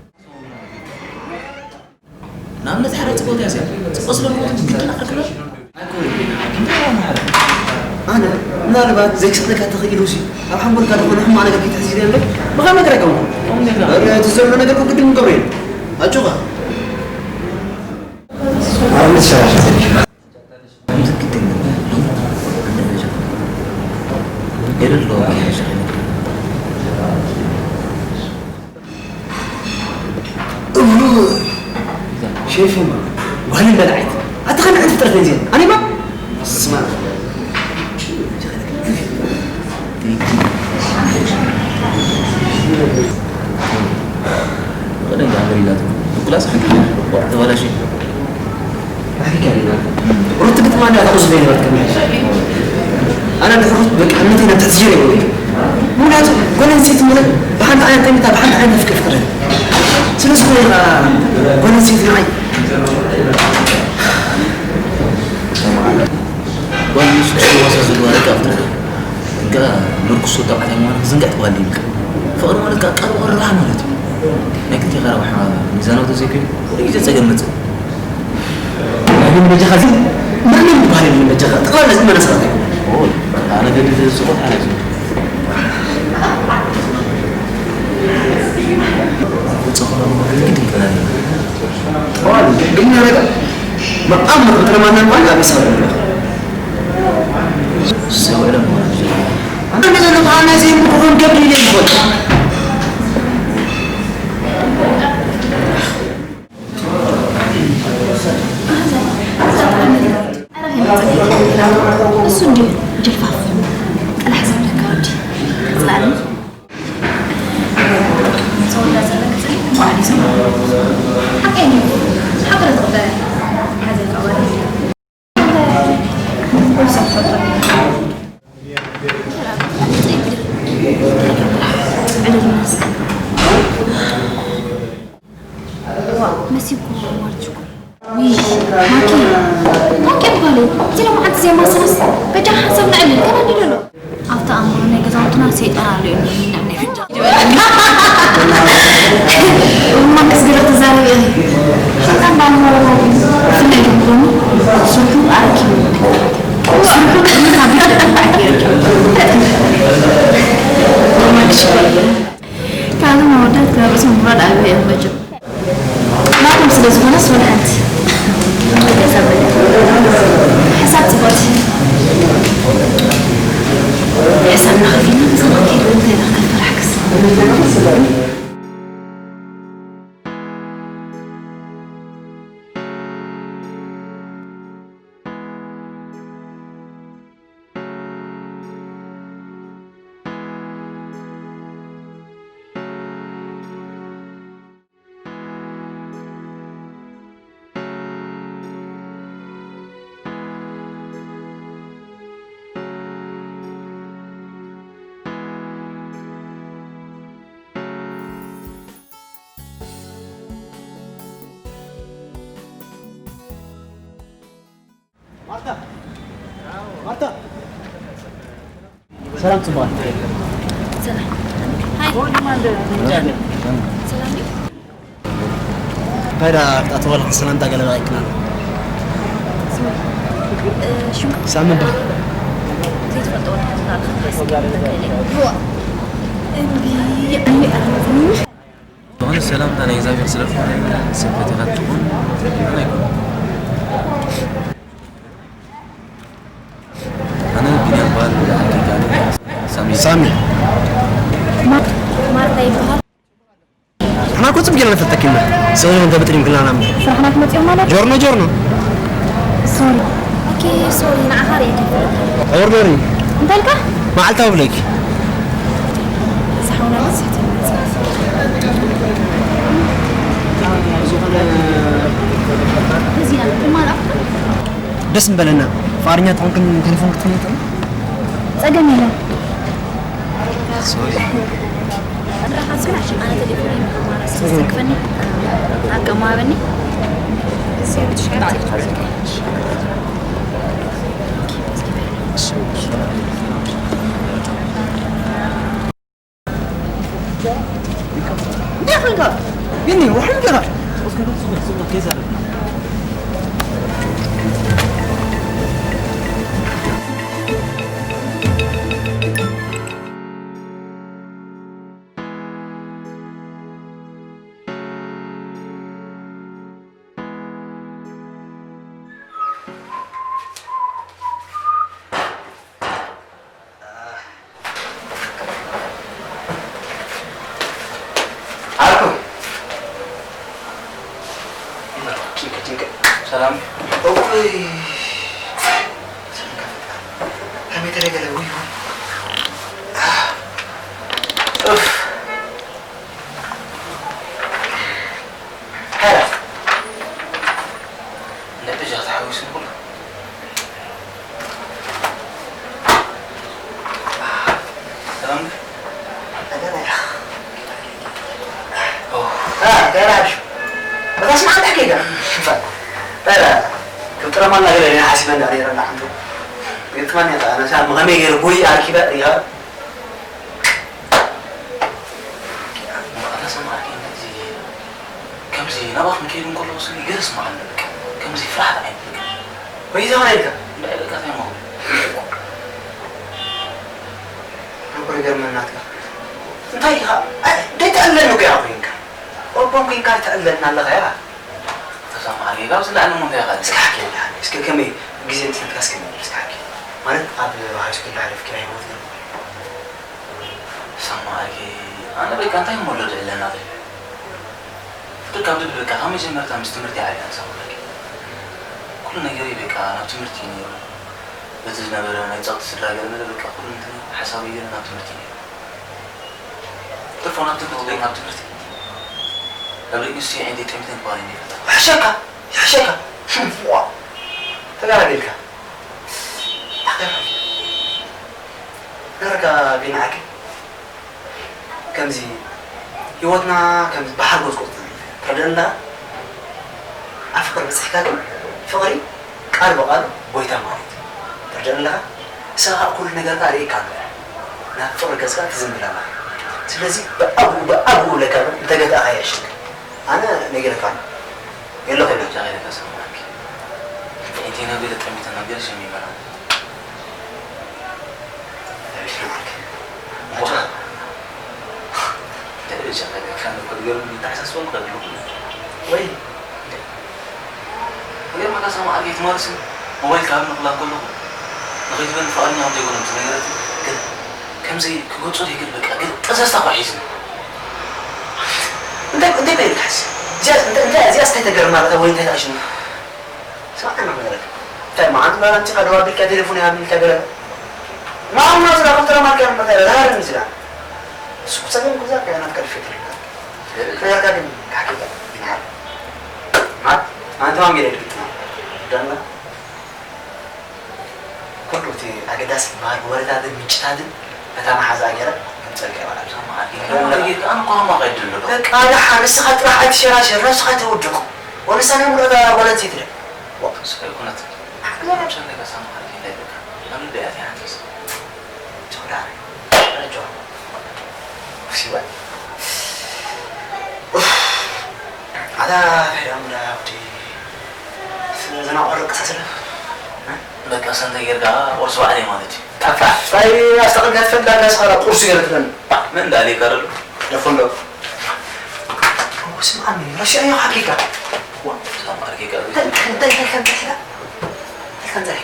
ንኣብነት ሓደ ጽቡቕ ዳያስ እያ። ጽቡቕ ስለ ዝኾነ ግድን ኣክብሮ። ኣነ ምናልባት ዘክስለካ ተኽኢሉ ሲ ኣብ ሓንጎልካ ዝኾነ ሕማቕ ነገር ከይትሕዝ ኢለ እምበር ብኸመይ ነገር ኣይከውን። እቲ ዘሎ ነገር እኮ ግድን ክንገብሮ እዩ። ኣጆኻ። ሸይፎም ጓልን በላዒት ኣታ ከመይ ዓይነት ፍጥረት ነዚ ኣኔማ ስማ ወደ ጋብሪላት ክላስ ሓቂ ተባላሽ ሩት ግጥማ እንዳ ተኹስ በይነ በት ከመይ ኣነ ድሕሩት በቃ እምነተይ ናብ ትሕቲ ጀር ይወ ምክንያቱ ጓል ኣንስተይቲ ማለት ብሓንቲ ዓይነት ጠሚታ ብሓንቲ ዓይነት ፍቅር ፍቅር ስለ ዝኾነ ጓል ኣንስተይቲ ንዓይ ጓል ኣንስተይቲ ዋሳ ዘለዋ ደቂ ኣፍትራ እንካ ምርኩስ ወጣ ዓታይ ማለት ዝንጋዕ ትባል ይብል ፍቅር ማለት ከዓ ቃል ወራህ ማለት እዩ ናይ ክልቴ ቀረባ ሚዛናዊ ተዘይኮይኑ ኩሉ ግዜ ፀገም መፅእ ንበጃኻ እዚ ማንም ዝበሃል የለን በጃኻ ጠቕላላ እዚ መናሰባት ኣይኮነ ኣነ ገድል ዝፅቆት ሓነት እዩ ግድን ክብለኒ ግድን ነገር መቃም ንክትረማና እንኳን ኣብ ሂሳብ ንብሎ ሰውዕለ መሆን ኣነ ዘሎ በዓል ናይ ዘይምክሮን ገብር ኢለ ይኾን እሱ እንዲሁ ጀልፋፍ ጥራሕ ዘለካ ወዲ ክፅላእኒ ሰውዳ ዘለክ ፅሊ ባዕሊ ሰማ ሓቀይ ሓቅረ ዝቕበለ ሓዘካ ወዲ መሲብኩ ማርችኩ ማኪ ማኪ ጓለይ እዚ ሎማዓንቲ ዜማ ስረስ በጃ ሓንሳብ ንዕልል ከመ እንዲሉ ኣሎ ኣብቲ ኣእምሮ ናይ ገዛውትና ሰይጣን ኣሎ እዩ ንዕነ ፍጃ እማ ክስግረ ትዛረብ እየ ሰይጣን ባሞ ብፍላይ ደምሮኒ ስርሑ ኣረኪቡ ስርሑ ቅድሚ ካብ ቤት ደቂ ባዕት ይረኪቡ ካብዞም ኣወዳት ካብ ርእሶም ምውራድ ኣበይ እዮም መቸም ናቶም ስለ ዝኾነ ስወል ሓንቲ ሓሳብ ጽቡቅ ሕሳብ ናኸፊና ምሳና ከይዱ እንታይ ናኸፈል ሓግዝ ማርታ ማርታ ሰላም ጽቡቅ ሰላም ሃይ ሰላም ዩ እንታይ ዳ ክትኣትወልካ ሰላምታ ገለባ ኣይክናን ሽም ሳምን ዶ ዘይትፈልጦ ወዲ ዝላለካ እምቢ ዝኾነ ሰላምታ ናይ እግዚኣብሔር ስለ ዝኾነ ሰብ ፈቲኻ ትኹን ኣነ ኣይኮነ ኣነ ቢንያም በሃል ሓቂቃ ሳሚ ሳሚ ማርታ ይበሃል ኣና እኮ ጽብቅ ገይርና ንፈልጠኪ ኢና። ሰው እንተ ብጥሪም ክላና እምበር። ስራሕና ክመጽእ ማለት ጆርኖ ጆርኖ። ሶሪ። ኦኬ ሶሪ ንዓኻ ርእየ ከይፈልጥ። ኦርደሪ። እንታይ ኢልካ? መዓልታዊ ብለኪ። ዝሓውና ግን ስሕት ይመጽእ። ዝኾነ እዚና ንማል ኣፍካ? ደስ ምበለና። ፍቓደኛ ተኾንክን ቴሌፎን ክትፍልጥ? ጸገም የለን። ሶሪ። ቢኒ፣ ውሕድ ገና። ዓርኩ። ጭንቀ፣ ጭንቀ። ሰላም። እውይ። ከመይ ተደገለ? ውይ፣ ውይ። ኡፍ። ሄላ። ንዕብጃ ተሓዊሱ ንኩሉ። ሰላም ድዩ? ደህና እያ። ኦ። አ፣ ደህና እያ። በታስማ አንተ ከይዳ። በላ። ክጥረማ ነገር እኔ ሐሲበን ዳሬ ረና አንዱ። ግጥማን ያጣ፣ አነሳ መገሜ ገር ጉይ አርኪበ ሪሃ። ኣታ ሰማዕኪ፣ ከምዚ፣ ከምዚ ናባኽን ከይዱ እንከሎ ስኒ ገለ ስማዓኒ፣ በቃ። ከምዚ ፍርሃት ዓይነት፣ በቃ። ወይ ዘመን ኢልካ? እንታይ በቃ፣ እንታይ ማው? እኮ ይገርመናትካ። እንታይ ኢኻ? ኣይ፣ ደይ ትዕለኒ እኮ ኢኻ ኮይንካ። ኦቦን ኮይንካ ትዕለልና ኣለኻ፣ ያ። ተሰማዕኒ፣ ካብዚ ላዕሊ እሞ እንታይ ኢኻ? እስኪ ሓኪ፣ እስኪ ከመይ ግዜ ምስ ነትካ እስኪ ንገር፣ እስኪ ሓኪ። ማለት፣ ኣብ ሃይ ስኩል ላዕሊ ፍኪራ ህይወት ነበር። ሰማዕኪ፣ ኣነ በቃ እንታይ እሞ ኣሎ ድዕለና ትብል? ፍርድ ካብ ድብል በቃ ካብ መጀመርታ ምስ ትምህርቲ ዓብያ ንሳ ኩለኪ። ኩሉ ነገረይ በቃ ናብ ትምህርቲ እዩ ነይሩ። በቲ ዝነበረ ናይ ጸቕጢ ስድራ ገለ መለ በቃ ኩሉ እንትን ሓሳበይ ገለ ናብ ትምህርቲ እዩ ነይሩ። ትርፎ ናብ ትምህርቲ፣ ናብ ትምህርቲ። ኣብ ደቂ ኣንስትዮ ዓይነተይ ጠሚተን ክባል እየ ይፈልጣ። ይሕሸካ፣ ይሕሸካ። ዋ፣ ተጋራጊልካ። ኣኸራጊ። ነርካ ቢንዓቂ። ከምዚ ህይወትና ከምዚ ብሓጎስ ቆጽሪ ትረድእ ኣለኻ? ኣብ ፍቕሪ በጺሕካ ግን ፍቕሪ ቃል ብቓሉ ጎይታ ማለት እዩ። ትረድእ ኣለኻ? ንስኻ ከዓ ኩሉ ነገርካ ርእየካ ኣለኹ። ናብ ፍቕሪ ገጽካ ትዝንብል ኣለኻ። ስለዚ ብኣግኡ ብኣግኡ ኢለካ እንተገታእኻ የዕሽልካ። ኣነ ነጊረካ ኣሎ። የለኹ ኢለ። ጃ ኢለካ ሰማዕኪ። ጥዒቲ ነቢለ ጠሚተ ነቢለ ሸሚመና። ወይ። ገርመካ ሰማዕኪ ትማልሲ ሞባይል ካብ ንኽላ ከለኹ ንኸይትበል ፍቓደኛ ከም ዘይኮነ ምስ ነገረትኒ፣ ግን ከምዚ ክገልጾ ዘይክእል በቃ፣ ግን ጠዘዝታ እኳ ሒዝኒ። እንታይ፣ እንታይ በይልካ ሕዚ? እዚኣ፣ እንታይ፣ እንታይ፣ እዚኣስ እንታይ ተገርማ ኣለታ ወይ እንታይ ተኣሽሙ? ስማዕ፣ እንታይ ክነግረካ? እንታይ መዓልቲ ጓል ኣምጺኻ ደው ኣቢልካ ቴሌፎን ይሃብኒ ኢልካ ገለ? ማማ ዝራኸብ ተረማርካ እምበር እንታይ ኢላ? ዛሃር ንዝላ። እሱ ክጸገም ክዛ ከያናት ከድፌት ይልካ። ክነገርካ ግን ካሕኪካ ይንሓር። ማት፣ ኣንተ ማን ገለ ድግጥና? ዳና? ኩሉ እቲ ኣገዳሲ ዝበሃል ወረታትን ምንጭታትን ነታ መሓዛኣ ገይረ ከምጸልካ ይባላል። ኣነ እኮ ሃማ ከይዱ ኣሎ። በቃ ደሓር ንስኻ ጥራሕ ኣይትሸራሸር፣ ነብስኻ ኣይተውድቕ። ወንሳ ናይ ምሉእ እታ ጓል ኣንስተይቲ ደ? ዋ። ንስኻ ኣይኮነትን። ሓቂ ዘረብ። ብሰንከይ ከሳማ ሓቂ እንዳይበቃ። ናብ ልበይ ኣትያ ሓንሳስ። ቸውዳ። ረጆ። ሲወ። ኡፍ። ኣታ ፈይዳ ሙላ ወዲ። ዘናቑ ረቀሳስለ። በቃ ሰንተ ጌርካ ቁርሲ ባዕለይ ማለት እዩ። ጠፋ። ፋይ ኣስተቕልካ ትፈልጥ ኣላ ስኻ ቁርሲ ገለ ትበል። መን እንዳለ ይቀርብ? ደፎ እንዶ። እዎ ስምዓኒ፣ ረሲዐዮ ሓቂቃ። ዋ፣ ሳማ ሓቂቃ። እንታይ፣ እንታይ፣ እንታይ፣ እንታይ፣ እንታይ፣ እንታይ፣ እንታይ፣ እንታይ፣ እንታይ፣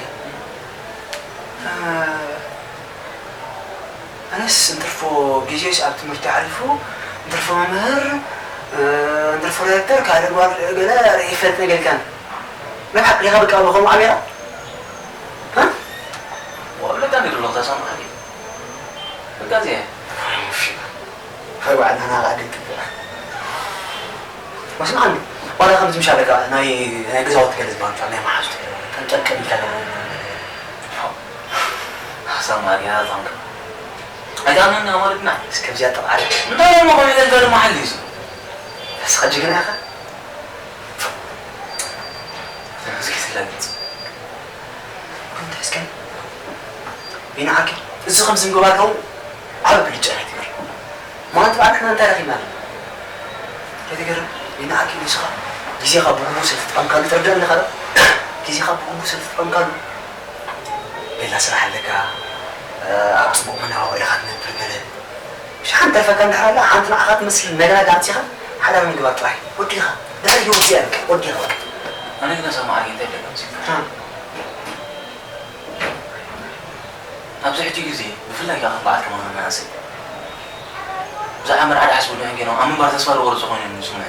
ኣነስ እንትርፎ ግዜስ ኣብ ትምህርቲ ዓሪፉ፣ እንትርፎ መምህር፣ እ፣ እንትርፎ ዳይሬክተር፣ ካልእ ጓል ገለ ርኢ ይፈልጥ ነገር ኢልካኒ። ናይ ብሓቂ ዲኻ በቃ ብኸምኡ ዓሚራ? እ? ወለዳ ንድሎ ክተሰምዓኒ። በቃ እዚኣ እያ። ሃይ ባዕልና ናብኣ ደይትግባእ። ወስምዓኒ፣ ዋላ ከምዚ ምሻለካ ናይ፣ ናይ ገዛውቲ ገለ ዝበሃል፣ ናይ መሓዙት ገለ፣ ጠንጠልጠል ኢልካ ገለ። ሓሳብ ማርያ ዛንካ። ኣይታመን ኣማርትና። እስከ ብዚኣ ጠቕዓለ። እንታይ እሞ ከመይ ጌርካ ድማ ሓሊሱ? እስኻ ጅግና ኢኻ። እስኪ ትላገጽ። እንታይ እስከ? ቢኒ ዓርኪ፣ እዚ ከምዚ ምግባር ከውን ዓቢ ብልጫ ናይ ትግር። ማለት በዓል ንሕና እንታይ ረኺብና ኣለና? ከይትገርም፣ ይንዓክ እዩ ንስኻ። ግዜኻ ብግቡእ ስለ ተጠቐምካሉ ትርዳእ ኣለኻ ዶ? ግዜኻ ብግቡእ ስለ ተጠቐምካሉ፣ ቤላ ስራሕ ኣለካ፣ ኣብ ጽቡቕ መናባብሮ ኢኻ ትነብር ገለ። ሸሓን ተርፈካ እንድሕር ኣላ፣ ሓንቲ ንዓኻ ትመስል ነጋዳ ኣምጺኻ ሓላል ምግባር ጥራይ። ወዲኻ። ድሕሪ ህይወት እዚኣ በቃ፣ ወዲኻ በቃ። ኣነ ግን ኣሳብ መዓርጌ እንታይ ደገምሲ? እ። ኣብዚ ሕጂ ግዜ፣ ብፍላይ ከኣ ከም በዓል ከማና መናእሰይ፣ ብዛዕባ መርዓ ዳሕስ ወዲ ሕንጌኖም ኣብ ምንባር ተስፋ ዝቖረጹ ኮይኖም ይስምዑ።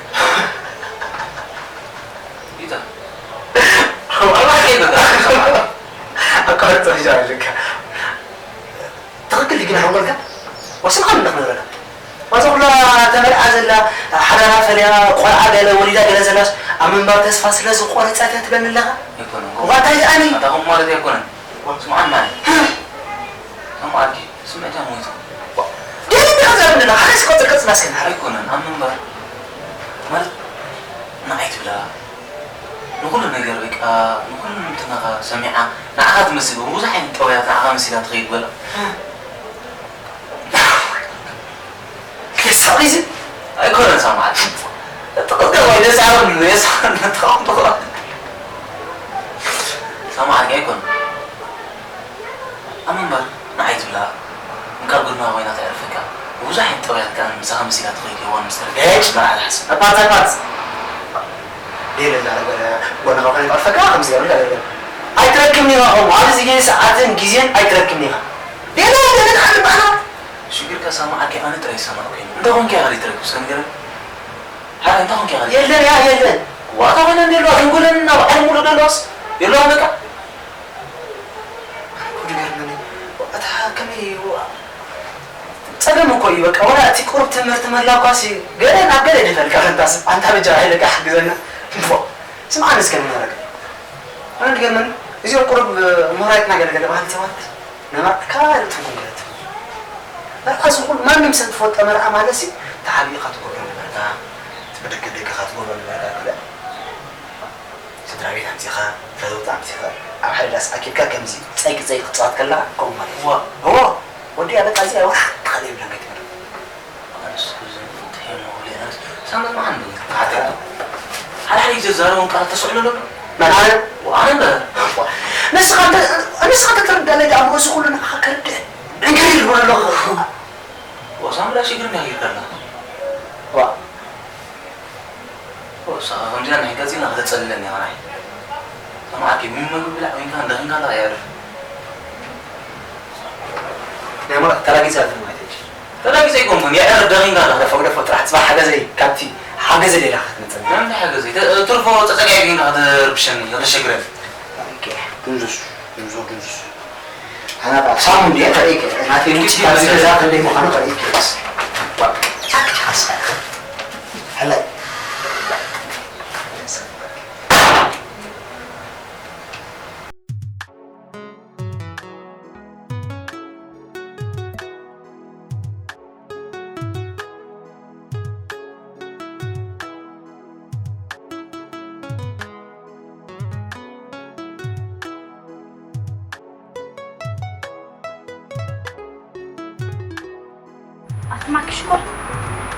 ጌታ። ኣባይ ከይበቃ። ኣቋርጾ ሒዛ ኣለካ። ትኽክል ግን ሓንጎልካ ወስንካ ምንዳ ክነግረካ። ዋዛ ኩላ ተመርዓ ዘላ ሓዳራ ፈልያ ቆልዓ ገለ ወሊዳ ገለ ዘላስ ኣብ ምንባር ተስፋ ስለ ዝቆረጸት እያ ትብለኒ ኣለኻ? ኣይኮነን። እዋ እንታይ ደኣኒ? ኣታ ከምኡ ማለት ኣይኮነን። ስምዓኒ ማለት። ከም ዓርኪ ስምዒታ ሞይቱ። ደሊ እንዲኻ ዘረብ ኣለኻ? ሓደ ስቆጽር ቅጽል ኣስከን ሓደ። ኣይኮነን። ኣብ ምንባር ማለት ንዓይ ትብላ ንኹሉ ነገር በቃ ንኹሉ ምትናኻ ሰሚዓ ንዓኻ ትመስል ብብዙሕ ዓይነት ጠባያት ንዓኻ መሲላ ትኸይድ በላ። ደስታ ሪዝን ኣይኮነን ሳምዓል። እቲ ቅልቀል ወይ ደስ ዓለም ንየስ ተቐምጥኹ። ሳምዓል ኣይኮነን። ኣብ ምንባር ንዓይ ትብላ እንቃል ጎድና ኮይና ተዕርፈካ። ብዙሕ ዓይነት ጠባያት ከኣ ምሳኻ መሲላ ትኸይድ የዋን ምስ ተረፈ። ኤጭ! መርዓ ትሓስብ። ኣፓርት፣ ኣፓርት። የለ፣ እንዳረገ ጎንኻ ኮይና ተዕርፈካ፣ ከምዚ ገይሩ እንዳረገ። ኣይትረክብን ኢኻ ከምኡ። ኣብዚ ሰዓትን ግዜን ኣይትረክብን ኢኻ። ሌላ ገለ ትሓልም ኣና። ሽግርካ ሳማ ዓርከይ ኣነ ጥራይ ይሰማዕ ኮይኑ። እንታይ ኮንካ ኢኻ ዘይትረክብ እስከ ንገረኒ? ሓራይ እንታይ ኮንካ ኢኻ ዘይትረክብ? የለን ያ የለን። ዋታ ኮይና እንዴ ኣለዋ? ድንጉለን ናብ ዓለም ሙሉእ ደለዋስ? የለዋን በቃ? ጉድ ገርመኒ። እታ ከመይ ዋ-፣ ጸገም እኮ እዩ በቃ። ወላ እቲ ቁሩብ ትምህርቲ ምህላው እኳሲ ገለ ናብ ገለ ይደፈልካ ፈንታስ። ኣንታ በጃ ሃይለካ ሓግዘና። እፎ። ስምዓኒ እስከ ንመረቅ። ኣነ ድገርመኒ። እዚኦም ቁሩብ ምሁራይትና ገለ ገለ ባህል ሰባት ነባዕካ ትርጉም ገለ ትብል። መርዓ ዝኹን ማንም ሰብ ዝፈልጦ መርዓ ማለት ሲ ተሓቢእካ ትገብሮ ነበርካ። ትብደገ ደገኻ ትገብሮ ነበርካ ገለ። ስድራ ቤት ኣምጺኻ፣ ፈተውቲ ኣምጺኻ፣ ኣብ ሓደ ዳስ ኣኪብካ ከምዚ ጸይቂ ጸይቂ ክትጻወት ከለኻ ከምኡ ማለት እዩ። እዋ። እዎ። ወዲ ኣበቃ እዚኣ ወላ ሓንቲ ካልእ የብላን ከይትበል። ኣነስ ክዝን እንታይ እሞ ክብል ኣነስ ሳምንት መዓን ዶ? ሓደ ሓደ ግዜ ዝዛረቦም ቃላት ተስዕሉ ኣሎ። መን ኣነ? ኣነ እምበር። ንስኻ እንተ-፣ ንስኻ ተተረዳለይ ደኣ እሞ እዚ ኩሉ ንዓኻ ከርድእ ዕንክሊል ይብሎ ኣለኹ። ወሳምላ ሽግር እንዳሂርካ ኣለኻ። ዋ። ንስኻ ከምዚኣ ናይ ገጺና ከተጸልለኒ ኢኻ ናይ። ሰማዕኪ፣ ምን ምግቢ ብላዕ ኮይንካ ደኺንካ ኣለኻ የዕርፍ። ናይ ማለት ተላጊጻ ኣለኻ ማለት እዩ። ተላጊጸ ኣይኮንኩን፣ የዕርፍ ደኺንካ ኣለኻ። ደፎ፣ ደፎ፣ ጥራሕ ጽባሕ ሓገዘይ፣ ካብቲ ሓገዘ ሌላ ክትመጸኒ። ናይ ምንታይ ሓገዘይ? ተ-፣ ትርፎ ጸጸጋይ ኮይንካ ከተርብሸኒ፣ ከተሸግረኒ። ኦኬ፣ ድንዙስ፣ ድንዙ፣ ድንዙስ። ኣና ሳሙን ድየ ከርእይከ? ናተይ ውጪ ኣብዚ ገዛ ክንደይ ምዃኑ ከርእይከ? ዋ፣ ሳክት ሓሳ። ሕላይ። ኣቲ ማኪ ሽኮር፣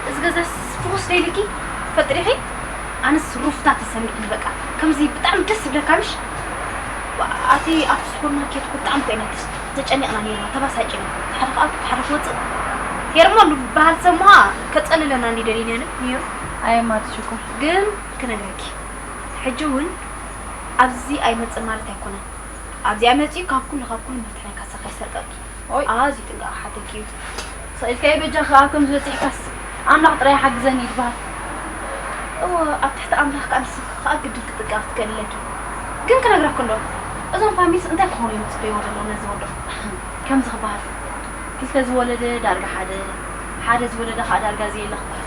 እዚ ገዛስ ፍኹስ ዶ ኢልኪ ፈጢርኺ? ኣነስ ሩፍታ ተሰሚዕኒ በቃ። ከምዚ ብጣዕሚ ደስ ይብለካ ምሽ? ኣቲ ኣብቲ ሱፐርማርኬት እኮ ብጣዕሚ እኮ ኢና ተስ-፣ ተጨኒቕና ነይርና፣ ተባሳጭና። ሓደ ክኣቱ፣ ሓደ ክወፅእ። ሄርሞን ዝበሃል ሰብ እሞ ከፀልለና እንዲ ደሊና ነይሩ። ኣየ ማቲ ሽኮር። ግን ክነግረኪ፣ ሕጂ እውን ኣብዚ ኣይመፅእ ማለት ኣይኮነን። ኣብዚኣ መጺኡ ካብ ኩሉ፣ ካብ ኩሉ መፍትሕ ናይ ካሳኻ ይሰርቀኪ። ኦይ። ኣዝዩ ጥንቃቐ ሓተኪ እዩ። ስቕ ኢልካዮ በጃኺ ኣብ ከምዚ በጺሕካስ ኣምላኽ ጥራይ ሓግዘኒ ይትበሃል። እወ፣ ኣብ ትሕቲ ኣምላኽ ከኣ ንስኺ ከኣ ግድን ክትጥንቀቒ ትክእሊ ኣለኪ። ግን ክነግረኪ እንዶ፣ እዞም ፋሚሊስ እንታይ ክኾኑ እዮም ዝጽበይዎ ዘለዉ ነዚ ወዶም? ከምዚ ክበሃል፣ ክልተ ዝወለደ ዳርጋ ሓደ፣ ሓደ ዝወለደ ከኣ ዳርጋ ዘየለ ክበሃል።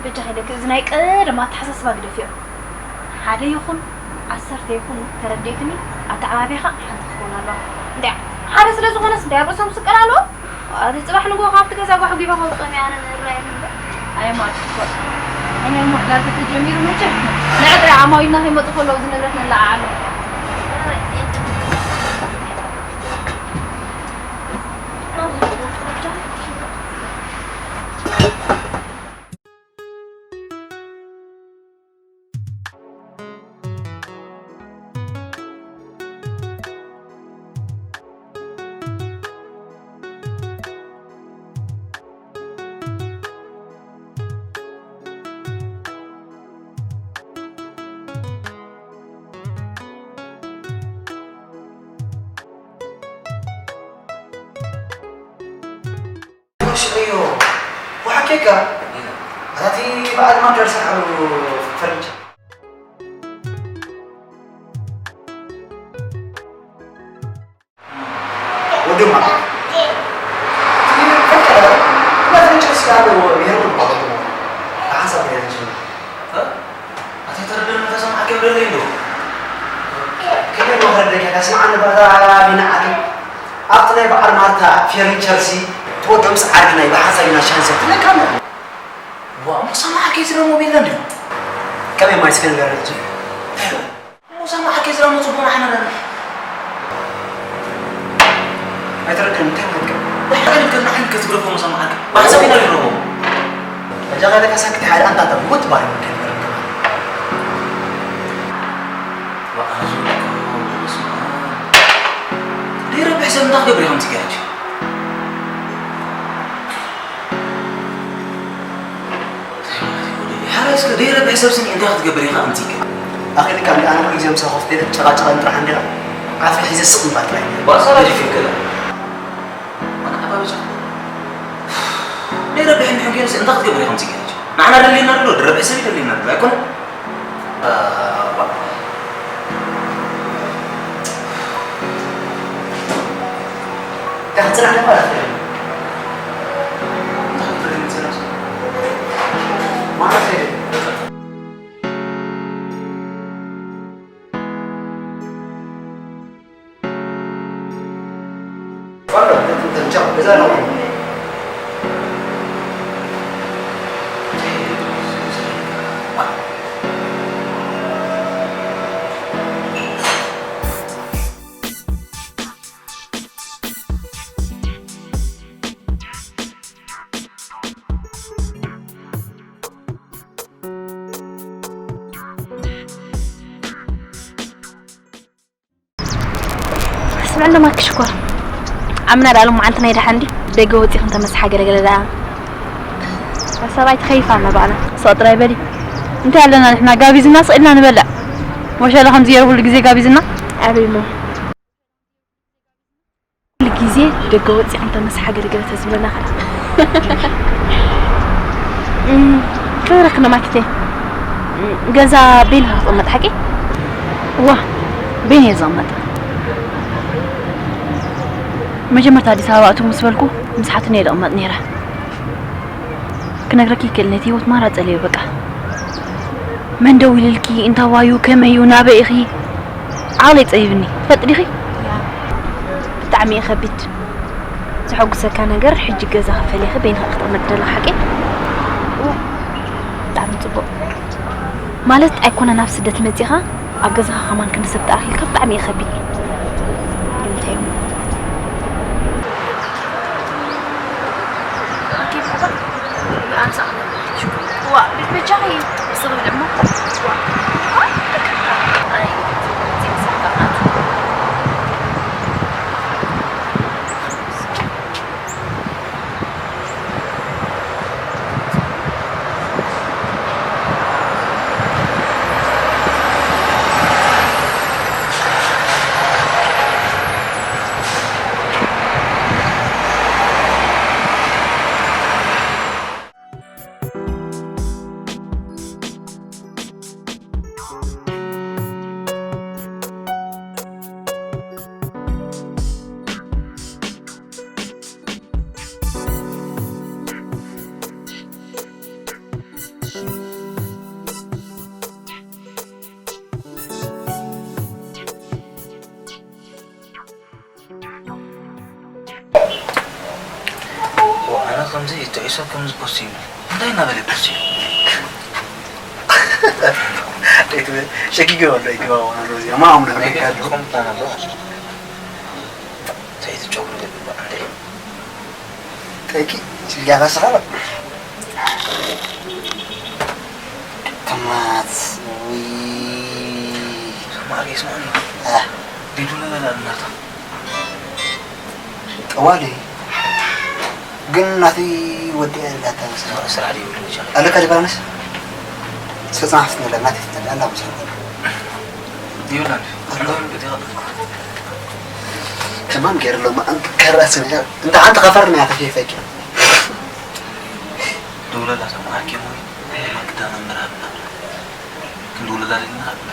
በጃኺ ኢለኪ፣ እዚ ናይ ቀደም ኣተሓሳስባ ግደፍዮ። ሓደ ይኹን ዓሰርተ ይኹኑ ተረዲእክኒ፣ ኣተዓባብያኻ ሓንቲ ክትከውን ኣለዋ። እንድያ፣ ሓደ ስለ ዝኾነስ እንታይ ኣብ ርእሶም ዝስቀል ኣለዎ? ኣቲ ጽባሕ ንግሆ ካብቲ ገዛ ጓሕጒባ ከውጽኦም እየ ኣነ ምእራይ እምበር። ኣየ ማርክ እኮ። እኔ እሞ ዕላል ተጀሚሩ መቸም ንዕጥሪ ዓማዊልና ከይመጹ ከለዉ እዚ ንብረት ነለዓዓሎ። ኢካ ኣታቲ በዓል ማንቸስተር ኣሉ ፈረንች ወድማ ፈረንች ያለው ብሄሩ ነው። ሓሳብ ፈረንች ኣታ ተረደኒ ተሰማዕከ ደለይ ዶ ከመይ መኸረደካ ስምዓኒ ባህታ ቢና ዓዲ ኣብቲ ናይ በዓል ማርታ ፌርኒቸርሲ ትወደምስ ዓዲ ናይ ብሓሳብ ኢና ሻንሰ ትለካ ኣለኹ። ዋ እሞ ሰማዕከ ዝረሞ ቤላ እንዲሁ ከመይ ማይ ስከን ገረች እሞ ሰማዕከ ዝረሞ ጽቡቕ ንዓና ነና ኣይተረድን እንታይ ማለት እዩ? ድሕሪ ከ ንዓይ ከትግረፎ መሰማዕከ ብሓሳብ ኢና ንረቦ እጃኻ ለካ ሳክቲ ሓደ ኣንታ ተብውት ባሪ ደይረብሕ ሰብ እንታይ ክገብር ኢኹም ትጋጅ ሓራይ እስከ ደይረብሕ ሰብ ስኒ እንታይ ክትገብር ኢኻ ኣምፂከ ኣኺልካ እንዲ ኣነ ኩሉ ግዜ ምሳኻ ኮፍ ኢለ ጨቓጨቓ ጥራሕ እንዲኻ ዓፍሪ ሒዘ ስቕ ምባል ጥራሕ እዩ ባእሳ ራዲፍ ይከላ ደይረብሕ እንድሕር ገይሩስ እንታይ ክትገብር ኢኻ ኣምፂከ ንዓና ደልየና ኣሎ ድረብሕ ሰብ ይደልየና ኣሎ ኣይኮነ ስምዕና ማኪ ሽኮር ዓምና ደኣ ሎም መዓልቲ ናይ ደሓን ድዩ ደገ ወፂኹም ተመሳሓ ገለገለ ደኣ ሰብኣይ ተኸይፋ መባእና ስቕ ጥራይ በሊ እንታይ ኣለና ንሕና ጋቢዝና ስቕ ኢልና ንበልዕ ሞሸለ ከምዚ ገይሩ ኩሉ ግዜ ጋቢዝና ኣበይ እሞ ኩሉ ግዜ ደገ ወፂኹም ተመሳሓ ገለገለ ተዝብለና ከ ክብረክ ነማኪተ ገዛ ቤን ክትቕመጥ ሓቂ እዋ ቤን እየ ዝቕመጥ መጀመርታ ኣዲስ ኣበባ ኣቱ ምስ በልኩ ምስ ሓትነ እየ ዝቕመጥ ነይረ ክነግረኪ ይክእል ነቲ ህይወት ማራ ፀልዮ በቃ መን ደው ኢልልኪ እንታዋዩ ከመዩ ናበይ ኢኺ ዓቕለይ ፀቢብኒ ትፈልጢ ዲኺ ብጣዕሚ እዩ ከቢድ ዘሐጉሰካ ነገር ሕጂ ገዛ ከፈሊኺ በይንኺ ክትቕመጢ ደለኺ ሓቂ? እወ ብጣዕሚ ጽቡቕ ማለት ኣይኮነን ኣብ ስደት መጺኻ ኣብ ገዛኻ ከማን ክንዲ ሰብ ተኣኺልካ ብጣዕሚ እዩ ከቢድ። እንታይ እዩ? ኣንሳ ዋ ቤት በጃኺ ስቕ በል እሞ ዋ ኣይ ኣነ ከምዚ ጥዑይ ሰብ ከምዚ ኮስ እዩ እንታይ እናበለ ኮስ እዩ ሸኪገ ወሎ ይግባ ወሎ ዚያ ማም ነው ከዱ ከምታና ዶ ሰይት ጨጉሩ ይግባ እንዴ ጠቂ ችግር ያላሰራ ተማት ወይ ማርጌስ ማን ሊዱ ለበላ እናታ ጠዋሊ ግን ናተይ ወዲአ እንዳታ ስራሕ ኣለካ ሊባኖስ ሰጽናፍት ነለ ናተይ ትነዳ እንዳመሰለ ይብላል ከማን ገይር ሎማ ከራስ እንተ ሓንቲ ከፈር ናይ ተፊፈቂ ንውለዳ ሰሙን ሓኪም ወይ ናይ ማክዳ መምህር ሃብና። ክንድውለዳ ደሊና ሃብና።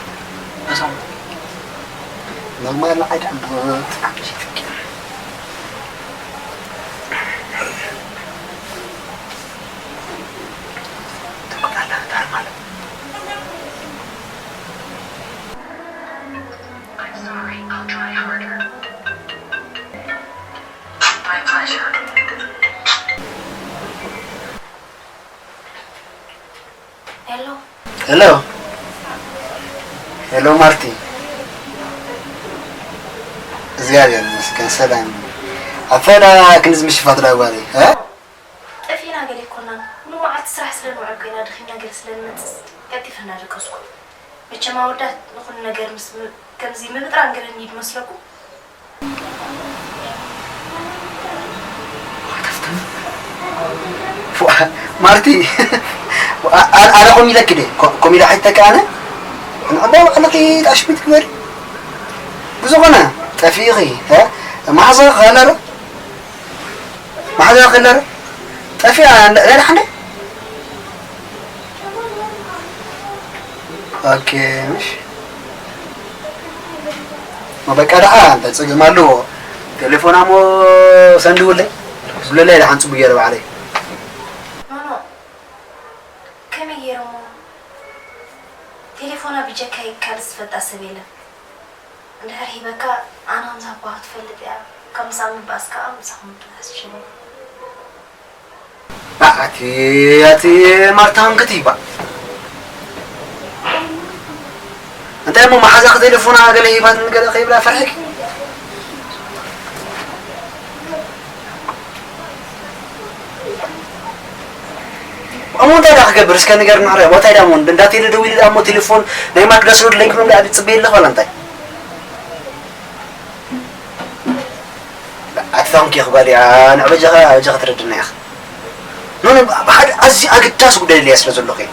ንሰሙን። ኖርማል ንዓይ ደኣ እሞ ጥዓም ዘይፍቅር። ትቆጣላ ታር ማለት። I'm sorry, I'll try harder. My pleasure. ሄሎ። ሄሎ። ሄሎ ማርቲ። እግዚኣብሔር ይመስገን ሰላም። ኣፈላ ክንዚ ምሽፋት ዳጓሪ፣ እ? ጠፊእና ገለ ኣይኮናን። ሙሉ መዓልቲ ስራሕ ስለ ንውዕል ኮይና ደኺምና ገለ ስለ ንመጽእ ቀልጢፈ እናደቀስኩ። መቸም ኣወዳት ንኹሉ ነገር ምስ ም-፣ ከምዚ ምብጥራን ገለ እንድዩ ዝመስለኩም? ማርቲ፣ ኣ-፣ ኣ-፣ ኣነ ኮም ኢለኪ ደ? ኮ-፣ ኮም ኢለ ሓይተካ ኣነ? ንዕሞ ባዕልኺ ጣሽሚት ግበሪ። ብዝኾነ፣ ጠፊእኺ፣ እ? መሓዛ ኸላ ዶ? መሓዛ ኸላ ዶ? ጠፊኣ፣ እንዳ-፣ ናይ ደሓን ደ? ኦኬ፣ ምሽ? ማ በቃ ደኣ እንታይ ጸገም ኣለዎ? ቴሌፎና እሞ ሰንድውለይ። ዝብለለይ ደሓን ጽቡይ ገይረ ባዕለይ። ኖኖ፣ ከመይ ገይሮሞ? ቴሌፎና ብጀካይ ካልእ ዝፈልጣ ሰብ የለን። እንድሕር ሂበካ፣ ኣነ ከም ዝሃብኳ ክትፈልጥ እያ። ካብ ምሳኣ ምባኣስ ከኣ ምሳኹም ምብኣስ ጀመርኩ። ኣቲ፣ ኣቲ ማርታ፣ ሃንክቲ ይባ። እንታይ እሞ መሓዛኺ ቴሌፎና ገለ ሂባትኒ ገለ ከይብላ ፈርሒኪ? እሞ እንታይ ደኣ ክገብር? እስከ ንገርኒ ሕራይ። እሞ እንታይ ደኣ እሞ እንዳ ቴሌ ደዊለ ደኣ እሞ ቴሌፎን ናይ ማክዳ ስሩድ ለይክሎም ደኣ ዝጽበየ ኣለኹ ዋላ እንታይ? ኣቲ ታንኪ ጓል እያ፣ ንዕ በጃኻ፣ በጃኻ ትረድና ኢኻ። ኖ፣ ኖ፣ ብሓደ ኣዝዩ ኣገዳሲ ጉዳይ ደልያ ስለ ዘለኹ እየ።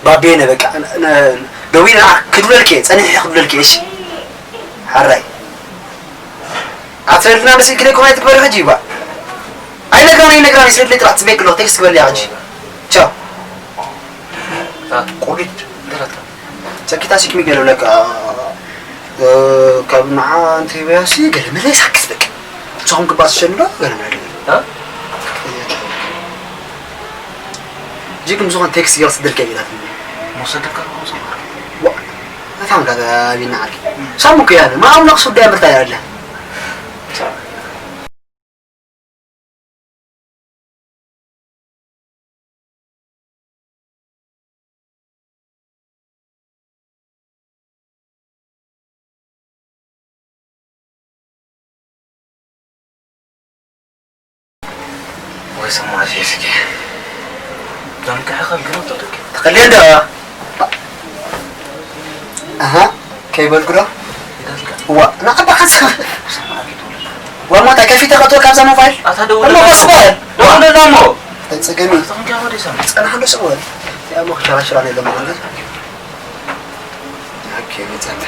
ባቤነ፣ በቃ፣ ነ-፣ ነ-፣ ደዊለ ንዓ ክድውለልኪ እየ፣ ጸኒሐ ክድውለልኪ እየ፣ እሺ? ሓራይ። ኣትረድና፣ በስልኪ ደይኮን ኣይትግበሪ ሕጂ ይባ። ኣይነግራን፣ ኣይነግራን፣ ይስለድለይ ጥራሕ ትጽበየኪ ኣለኹ፣ ቴክስት ክበልያ ሕጂ። ቻው። አ፣ ቁሪድ፣ ደረታ። ሰኪታ ሲክሚ ገለ ብለካ፣ እ፣ ካብ ንዓ እንተ በያሲ ገለ መለ ይሳክት በቃ። ንስኹም ክባስ ሸንዶ ገለ መለ። እ? ጂክ ንስኹም ቴክስት ገለ ስደልከ ኢላትኒ። መውሰድ ደካ ንስኹም። ዋ፣ እታም ጋር ቢና ዓርኪ። ሳሙ እኮ ያለ፣ ማም ነቅሱ ጉዳይ ምርታ ያለ። ወይ ሰማሽ እስኪ። ደምካ ኸም ግሮ ተደክ። ተኸልየ እንደ። ኣሃ፣ ከይበልኩ ዶ? ዋ፣ ንዓባ ሓንሳብ። ዋ፣ ሞታ ከፊተ ከእትወልካ ኣብዛ ሞባይል? ኣታ ደውል እሞ እሞ። ከስበል። ደውል እሞ። እንታይ ጸገም እዩ? ኣታ ክንከ ወደ ሰም። ጸናሕ እንዶ ስበል። ያ፣ እሞ ክሸራሽራ ነው ለማለት። ኦኬ፣ መጸና።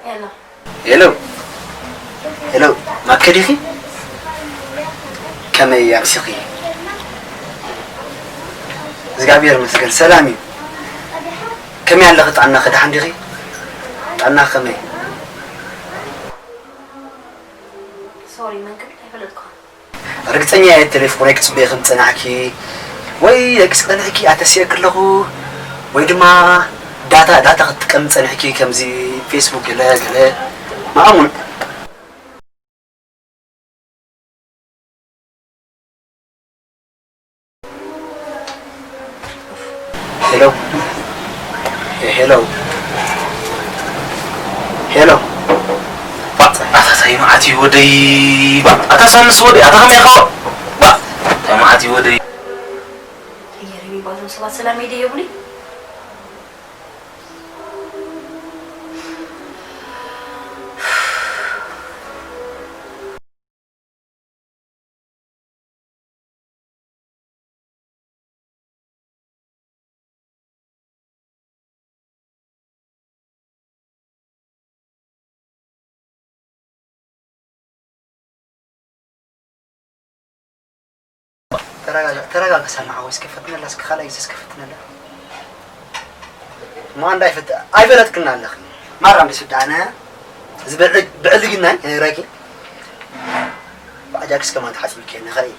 ሄሎ። ሄሎ። ሄሎ። ማከ ዲኺ? ከመይ ኣምሲኺ? እግዚኣብሔር ይመስገን ሰላም እዩ። ከመይ ኣለኺ? ጥዕናኺ ደሓን ዲኺ? ጥዕናኺ ከመይ? ሶሪ፣ መን ክብል ኣይፈለጥኩኻን። ርግጸኛ እየ ቴሌፎነይ ክጽበየ ከም ዝጸናሕኪ ወይ ደቂስ ክጸንሕኪ ኣተሲአኪ ኣለኹ ወይ ድማ ዳታ፣ ዳታ ክትጥቀም ጸኒሕኪ ከምዚ ፌስቡክ ገለ ገለ ማእሙን። ሄሎ፣ ሄሎ። ሄሎ። ባዕ፣ ኣታ ታይ መዓት እዩ ወደይ? ባዕ፣ ኣታ ሳምስ ወደይ? ኣታ ከመይ ኢኻ? ባዕ፣ ታይ መዓት እዩ ወደይ? እየር የሚባሉ ሰባት ሰላም ሄደ የቡኒ። ተረጋጋ፣ ተረጋጋ ሳሚ ሓወይ፣ እስከ ፈትነላ፣ እስከ ካልኣይ ግዜ እስከ ፈትነላ። እሞ ኣንዳ ኣይፈት-፣ ኣይፈለጥክን ኣለኺ። ማራ እንደ ስዳ ኣነ፣ እዚ ብዕል-፣ ብዕልግናይ፣ ነግራኪ። ብኣጃክስ ከማን ተሓጺብኪ፣ ነኸረይ።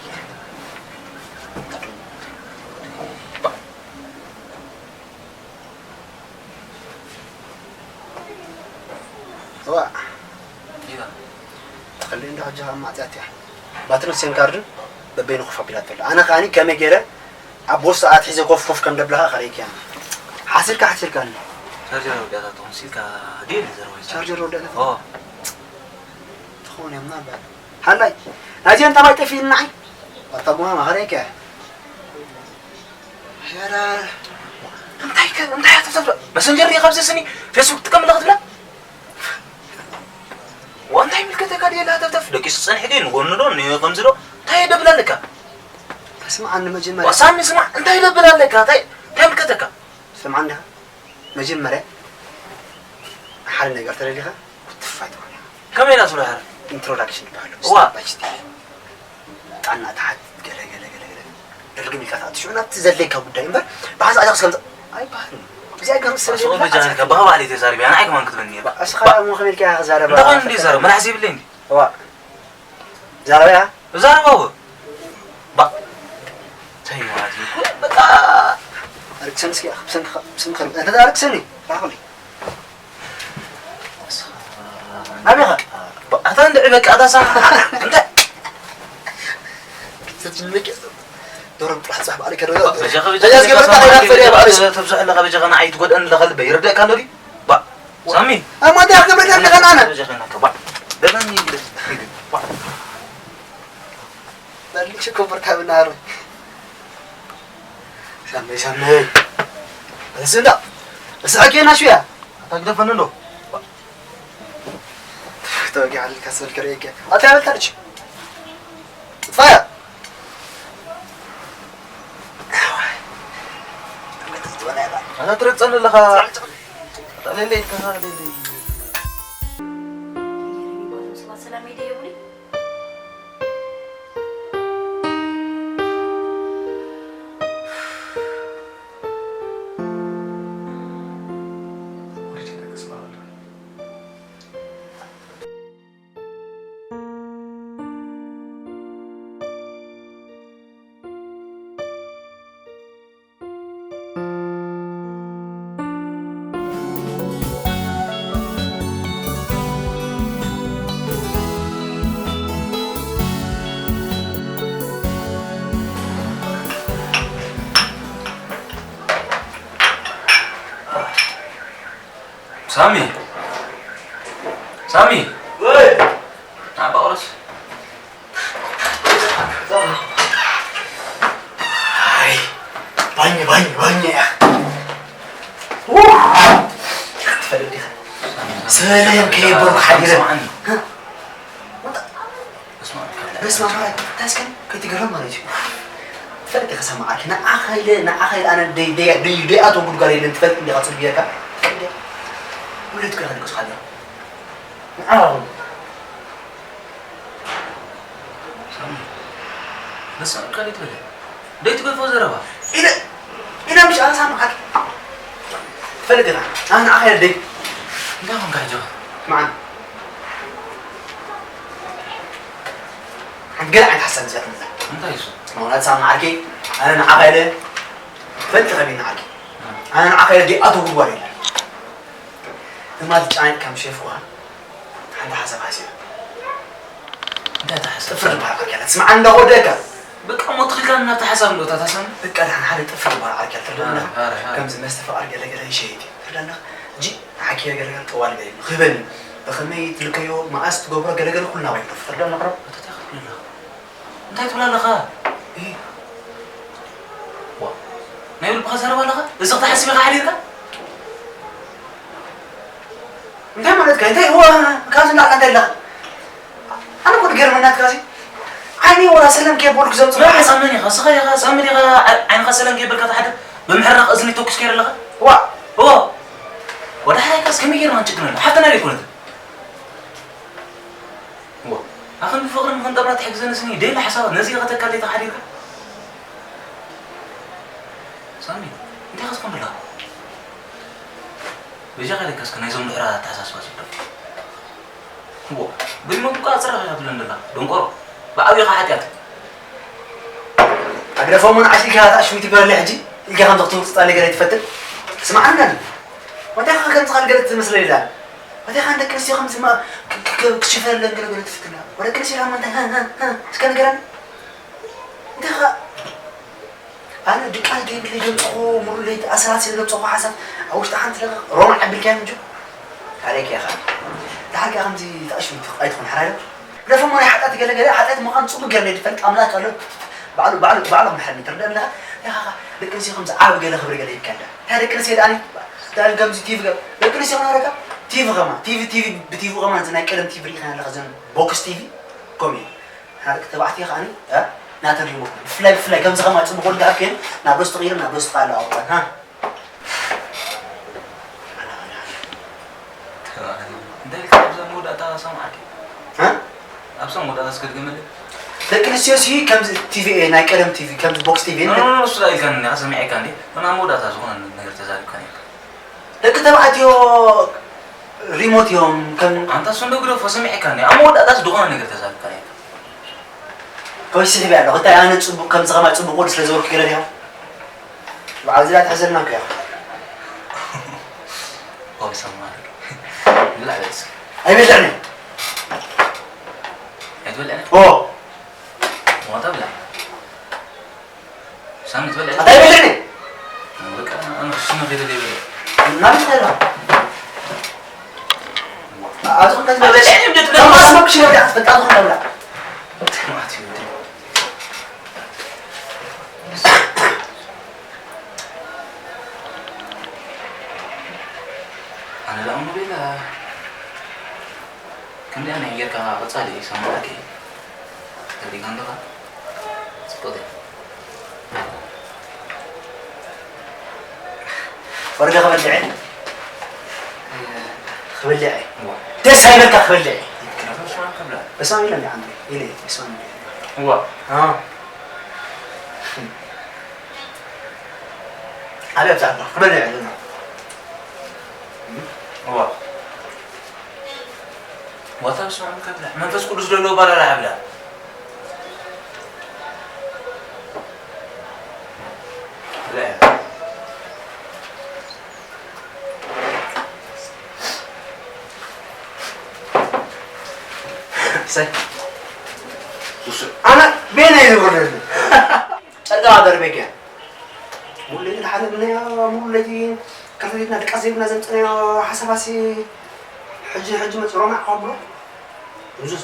ዋ። ይዛ። ተኸሊ እንዳ ሕጂ ኸኣ ማዕጽያት እያ። ባትርን ሴም ካርድን በበይኑ ኮፍ ኣቢላቶ ኣላ። ኣነ ኸኣኒ ከመይ ገይረ ኣብ ወስቲ ኣትሒዘ ኮፍ ኮፍ ከም ደብላኻ ከርእየኪ እያ። ሓሲርካ ሓሲርካኒ። ቻርጀር ወዲኣታ ትኾን ሲልካ ድየ ዘረባ ይዛ። ቻርጀር ወዲኣታ ኦ። ትኾን እያ ምናልባት። ሃላይ። ናይዚኣን ታማይ ጠፊእኒ ንዓይ። ኣታ ጉማማ ከርእየኪ እያ። ሸረ። እንታይ ከ-፣ እንታይ እያ ትብላ? መሰንጀር ዲኻ ኣብዚ ስኒ ፌስቡክ ትጥቀም ኣለኻ ትብላ? ዋ፣ እንታይ ይምልከተካ ድየ ሃተፍተፍ? ደቂሱ ጸኒሑ ድየ ንጎኒ ዶ፣ ንኸምዚ ዶ? እንታይ ደብል ኣለካ? ስምዓኒ መጀመርያ። ዋ፣ ሳሚ ስማዕ፣ እንታይ ደብል ኣለካ? እንታይ፣ እንታይ ይምልከተካ? ስምዓኒ ዲኻ? መጀመርያ ሓደ ነገር ተደሊኻ ክትፋይ ትኾን ኢኻ። ከመይ ኢላ ትብሎ ሓረ? ኢንትሮዳክሽን ይበሃል። እዋ። ስቴፕ ባይ ስቴፕ። ጣና ትሓት ገለ ገለ ገለ ገለ። ድርግም ኢልካ ትኣቱ። ሽዑ ናብቲ ዘድለየካ ጉዳይ እምበር፣ ብሓንሳእ ኣጃክስ ከምዚ ኣይበሃልን። እዚኣ ገርም ሰብ ኣስቆ ዘይብላ በጃ ኣጃክስ ኢልካ፣ ብኸባእ ለይተ ዛሪብ፣ ኣነ ኣይከማን ክትብለኒ እየ። እስኻ እሞ ከመይ ኢልካ ኢኻ ክዛረባ እንታይ ኮይኑ እንዲ ፈተና? ዛረብ? መላሕሲ ይብለይ እንዲ? እዋ። ዛረባ ኢኻ? ዛረባ እወ። ባ-፣ እንታይ ማለት እዩ? በቃ። ኣርክሰን እስኪ፣ ብሰንክኻ፣ ብሰንክኻ፣ እንተ ኣርክሰኒ፣ ራኸብለይ። ናበይ ኢኻ? ኣታ እንድዒ በቃ፣ ኣታ ሳሚ፣ እንታይ? ዶሮም ጥራሕ ጽባሕ በዓል ከደው። በጃኻ፣ በጃኻ፣ ተብዝሕ ኣለኻ፣ በጃኻ ንዓይ ትጎድኣኒ ኣለኻ፣ ልበይ ይርደእካ ኣሎ ድዩ? ባ-፣ ሳሚ። ኣማ እንታይ ክገብረካ ኣለኻ ንዓና? በጃኻ ናካ፣ ባ-፣ ደላኒ ይግደስ፣ ይግደስ፣ ባ-፣ በል ሽኮር በርካ ብናሃር። ሳመይ፣ ሳመይ። እሱ እንዳ፣ እሱ ሓቂ ናሹ እያ። ኣታ ግደፈኒ እንዶ። ተወጊ ሓልካ ስበል ከርእየኪ። ኣታ ያበልካ ልጅ። ጥፋያ። ኣታ ትረግጸኒ ኣለኻ። ኣታ ሌለ ኢልካ፣ ሌለ። ሰላም ሄደ የቡኒ። ሳሚ! ሳሚ! ወይ! ናባ ቁረስ። ኣይ፣ ባኝ፣ ባኝ፣ ባኝ እያ። ው! ትፈልጥ ዲኻ? ሰላም ከየበልኩ ሓዲረ። ስማዕኒ። በስመ ኣብ። በስመ ኣብ ማለት እንታይ እስከ ከይትገርም ማለት እዩ። ትፈልጥ ኢኻ ሰማዓኪ፣ ንዓኻ ኢለ፣ ንዓኻ ኢለ ኣነ ደይ-፣ ደይ-፣ ደይ-፣ ደይኣተው ጉድጓድ የለን፣ ትፈልጥ እንዲኻ ጽቡቅ ጌርካ። ውለድ ከ ከልቅሱ ሓዲሮም። ንዓኻ ሳሚ፣ በስመ ኣብ፣ ካልእ ትበለ። ደይ ትገድፎ ዘረባ። ኢለ፣ ኢለ ምሽ ኣነ ሳሚ ዓክ። ትፈልጥ ኢኻ፣ ኣነ ንዓኻ ኢለ ደይ። እንታይ ኮንካ ሕጂ? ስምዓኒ። ሓንቲ ገለ ዓይነት ሓሳብ እዚኣ ትመጽእ። እንታይ እሱ? ምኽንያቱ ሳሚ ዓርኪ፣ ኣነ ንዓኻ ኢለ፣ ትፈልጥ ኢኻ ቢኒ ዓርኪ። ኣነ ንዓኻ ኢለ ደይ ኣቶ ጉድጓድ የለን። እማ ትጨናኒቕ ከም ሼፍ እኳ ሓንቲ ሓሳብ ሓሲበ። እንታይ እታ ሓሳብ? ጥፍር ዝበሃል ዓርኪ ኣላ። ትስምዓኒ እንዳ ወደካ። በቃ እሞ ትኽልካኒ ናብታ ሓሳብ እንዶ እታ ታሳሚ? በቃ ደሓን ሓደ ጥፍር ዝበሃል ዓርኪ ኣላ። ትርዳእ ኣለኻ? ኣረ፣ ኣረ፣ ኣረ። ከምዚ መስተ ፍቓር ገለ ገለ ይሸይጥ እዩ። ትርዳእ ኣለኻ? ሕጂ ንዓኪ ገለገለ ጠዋሊ በይኒ ክህበኒ፣ ብኸመይ ትልከዮ፣ መኣስ ትገብሮ፣ ገለገለ ኩሉ ናባይ ክጠፍእ። ትርዳእ ኣለኻ ዶ? እንታይ ትብል ኣለኻ? እንታይ ትብል ኣለኻ? እ። ዋ፣ ናይ ልብኻ ዘረባ ኣለኻ? እዚ ክትሓስብ ኢኻ ሓዲርካ? እንታይ ማለትካ? እንታይ፣ ዋ፣ ካብዚ ንላዕሊ እንታይ ኣለኻ? ኣነ እኮ ዝገርመኒ ናትካ እዚ ዓይኒ ወላ ሰላም ከየበልኩ ዘምጽእ። መን ኢኻ? መን ኢኻ? ስኻ ኢኻ? ሳሚ ዲኻ? ዓ-፣ ዓይንኻ ሰላም ከየበልካ ትሓድር? ብምሕራቕ እዝኒ ተኩስ ከይር ኣለኻ? ዋ! ዋ! ወደ ሓራይካስ ከመይ ጌርና ንጭክነሉ? ሓፍትና ዶ ኣይኮነትን? ዋ! ኣኸም ብፍቕሪ ንኽንጠብራ ትሕግዘኒ ስኒ ደይለ ሓሳባት ነዚ ከተካል ተሓዲርካ? ሳሚ፣ እንታይ ክትኮን ደለኻ? በጃኻ ኢለካ እስከ ናይዞም ድሑራት ኣተሓሳስባ ስደድ። እዎ፣ ብዝመቱ ከኣ ጽረኽ ኢኻ ትብለን ደላ፣ ደንቆሮ። ብዓቢኻ ሓጢኣት። ኣግደፎም ውን ዓሲልካ እታ ኣሽሚት ይበለለይ ሕጂ፣ ኢልካ ከምዚ ክትውጽእ ጻለይ ገለ ትፈትን? ስምዓኒ ናኒ። ወታይኻ ከምዚ ኻል ገለ ትመስለኒ ዳን። ወታይኻ ንደቂ ኣንስትዮ ከምዚ ማ-፣ ክ-፣ ክ-፣ ክ-፣ ክሽፈለን ገለ ገለ ትፍትና። ወደቂ ኣንስትዮ ዳን እንታይ፣ ህ፣ ህ፣ ህ፣ እስከ ንገረኒ። እንታይ ኻ-፣ ኣነ ድቃስ ደይብለይ ዘምጽኹ፣ ሙሉ ለይቲ ኣሰላሲለ ዘምጽኹ ሓሳብ ኣብ ውሽጢ ሓንቲ ደቂቕ ሮማዕ ኣቢልካዮ ምንጁ? ታሪክ ኢኻ። ደሓር ከኣ ከምዚ ተኣሽሚት ኣይትኹን፣ ሓራይ ዶ? ግደፎሞ ናይ ሓጢኣት ገለ ገለ፣ ሓጢኣት ምዃኑ ጽቡቕ ጌርና እዩ ዝፈልጥ ኣምላኽ ኣሎ። ባዕሉ፣ ባዕሉ፣ ባዕሉ ክምሕረኒ ትርዳእ ኣለኻ? ኢኻ፣ ኢኻ፣ ደቂ ኣንስትዮ ከምዚ ዓቢ ገለ ክብሪ ገለ ይብካ እንዳ። እንታይ ደቂ ኣንስትዮ ደኣኒ? ደኣኒ ከምዚ ቲቪ ገ-፣ ደቂ ኣንስትዮ ክነግረካ? ቲቪ ኸማ፣ ቲቪ፣ ቲቪ፣ ብቲቪ ኸማ፣ እዚ ናይ ቀደም ቲቪ ርኢኻ ኣለኻ፣ እዘን ቦክስ ቲቪ፣ ከምኡ እዩ። ንሕና ደቂ ተባዕትዮ ከኣኒ፣ እ፣ ናተን ሪሞት፣ ብፍላይ፣ ብፍላይ ከምዚ ከማ ጽቡቕ ወዲ ደኣ ከይኑ፣ ናብ ዶስ ተቐይሩ፣ ናብ ዶስ ተቐይሩ ኣለዋ፣ ሃ። እንታይ ኢልካ ኣብዛ መወዳእታ ሰማዕኪ? ሃ? ኣብዛ መወዳእታ እስከ ድገመለይ። ደቂ ኣንስትዮ ሲ ከምዚ ቲቪ፣ ናይ ቀደም ቲቪ፣ ከምዚ ቦክስ ቲቪ፣ ኖ፣ ኖ፣ ኖ፣ እሱ ኢልካኒ፣ እኔ ሰሚዐካ እንዴ? ኖ፣ ኣብ መወዳእታ ዝኾነ ነገር ተዛሪብካኒ ኢልካ። ደቂ ተባዕትዮ ሪሞት እዮም፣ ከም ኣንታ እሱ እንዶ ግደፎ፣ ሰሚዐካ እንዴ? ኣብ መወዳእታስ ዝኾነ ነገር ተዛሪብካኒ ኢልካ። ከመይ ስሒበ ኣለኹ? እንታይ ኣነ ጽቡቕ፣ ከምዚ ከማይ ጽቡቕ ወዲ ስለ ዝበልኩ ገለ ዲኻ? በዓል ዝላ ትሕዘልና እኮ ኢኻ። ኦ፣ ሰማሪ። ብላዕ በል እስኪ። ኣይበልዕን እየ። ኣይትበልዕን? ኦ። ሞታ ብላዕ። ሳሚ ትበልዕ? ኣታ ኣይበልዕን እየ። በቃ፣ ኣነ ክሽነ ከይደ ዘይበልዕ። እናበልዕ ኣለኹ። ኣብዚ ክንከት በልዕ። በልዕ፣ እንዴት በልዕ? ተማስ መክሽነ ብላዕ፣ ፈጣን ዝኾነ ብላዕ። ትማት ይወዲ። ኣነ ላእሙ ቤላ። ከምዚኣ ናይ ጌርካ ቀጻሊ ሰማዕኪ። ተሪጋ ኣለኻ? ጽቡቕ። ወርገ ክበልዕ? ክበልዕ። እዋ። ደስ ኣይበልካ ክበልዕ? ይትከላተው ስማን ክብላ። በስማም ኢለ እንዲ ዓንዲ። ኢለ፣ በስማም ኢለ። እዋ። ኣዎ። ኣበይ ኣብዛ ኣለኹ? ክበልዕ ኣለና። እዋ። ዋታ ብስመ ኣብ ከብላ። መንፈስ ቅዱስ ዘሎ ባላላ ኣብላ። ሰይ። ኣነ ቤና ይዝብርልህ። ጨርቃ ደርቤክያ። ሙሉ ለይቲ ድሓለፍናዮ፣ ሙሉ ለይቲ ካልተሌትና ድቃስ ዘይብልና ዘምጽናዮ ሓሳባሲ ሕጂ፣ ሕጂ መጽእ ሮማዕ ካብ ብሎ። እዙዝ።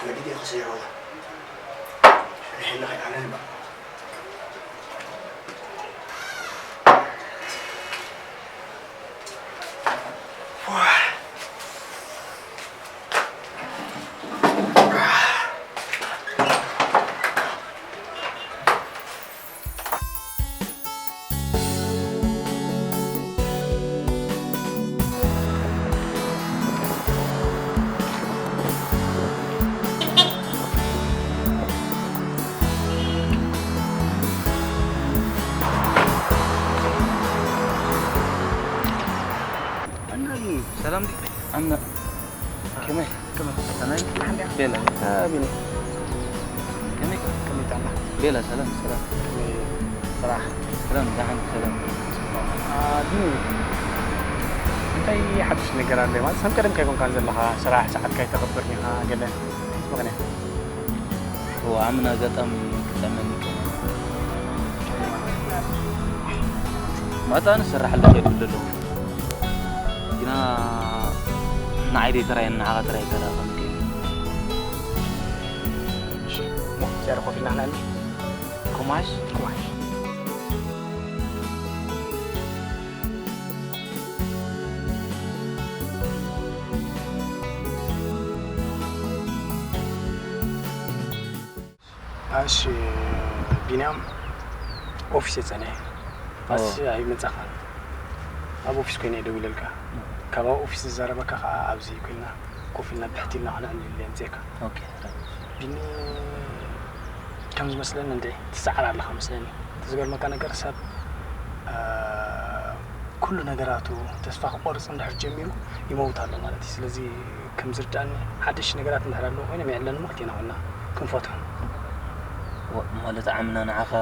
ወዲ ዲኻ ሰሪሖ። ሪሕለ ከይዓለን እባ። ሰላም ዲ-፣ ኣና፣ ከመይ? ከመይ? ሰናይ? ቤላ። አ፣ ቤላ። ከመይ? ከመይ ጥዕና? ቤላ፣ ሰላም፣ ሰላም። ከመይ ስራሕ? ሰላም፣ ደሓን፣ ሰላም። አ፣ ቢኒ፣ እንታይ ሓድሽ ነገር ኣሎ? ማለት፣ ከም ቀደምካ ኣይኮንካን ዘለኻ፣ ስራሕ ሰዓትካ ኣይተኽብርን ኢኻ፣ ገለ። እንታይ ምኽንያት? እዋ፣ ዓምና ኣጋጣሚ ክጥዕመኒ ይከኣል። ዋጣ ንስራሕ ኣለሽ የድብሉ ኣለዉ። ግና ንዓይ ደይ ተራየን ንዓኻ ተራይ ተራ ከምከ። እሺ፣ ሞ፣ ጨርቆ ፊልና ናኒ። ኮማሽ? ኮማሽ። እሺ፣ ቢንያም፣ ኦፊስ የጸንሐ። ባስ ኦ። ኣይመጻኻን። ኣብ ኦፊስ ኮይነ እየ ደዊለልካ። ኦ። ካብ ኣብ ኦፊስ ዝዛረበካ ከኣ ኣብዚ ኮይና ኮፍ ኢልና ብሕት ኢልና ከነዕልል እየ ኣምጽኤካ። ኦኬ። ቢኒ፣ ከም ዝመስለኒ እንድዒ ትሰዓር ኣለኻ መስለኒ። እቲ ዝገርመካ ነገር ሰብ፣ እ፣ ኩሉ ነገራቱ ተስፋ ክቆርጽ እንድሕር ጀሚሩ ይመውት ኣሎ ማለት እዩ። ስለዚ ከም ዝርዳእኒ ሓድሽ ነገራት እንድሕር ኣለዎ ኮይኖም የዕለኒ እሞ ክልቴና ኮይና ክንፈትሖ። ዋ፣ ማለት ዓምና ንዓኻ፣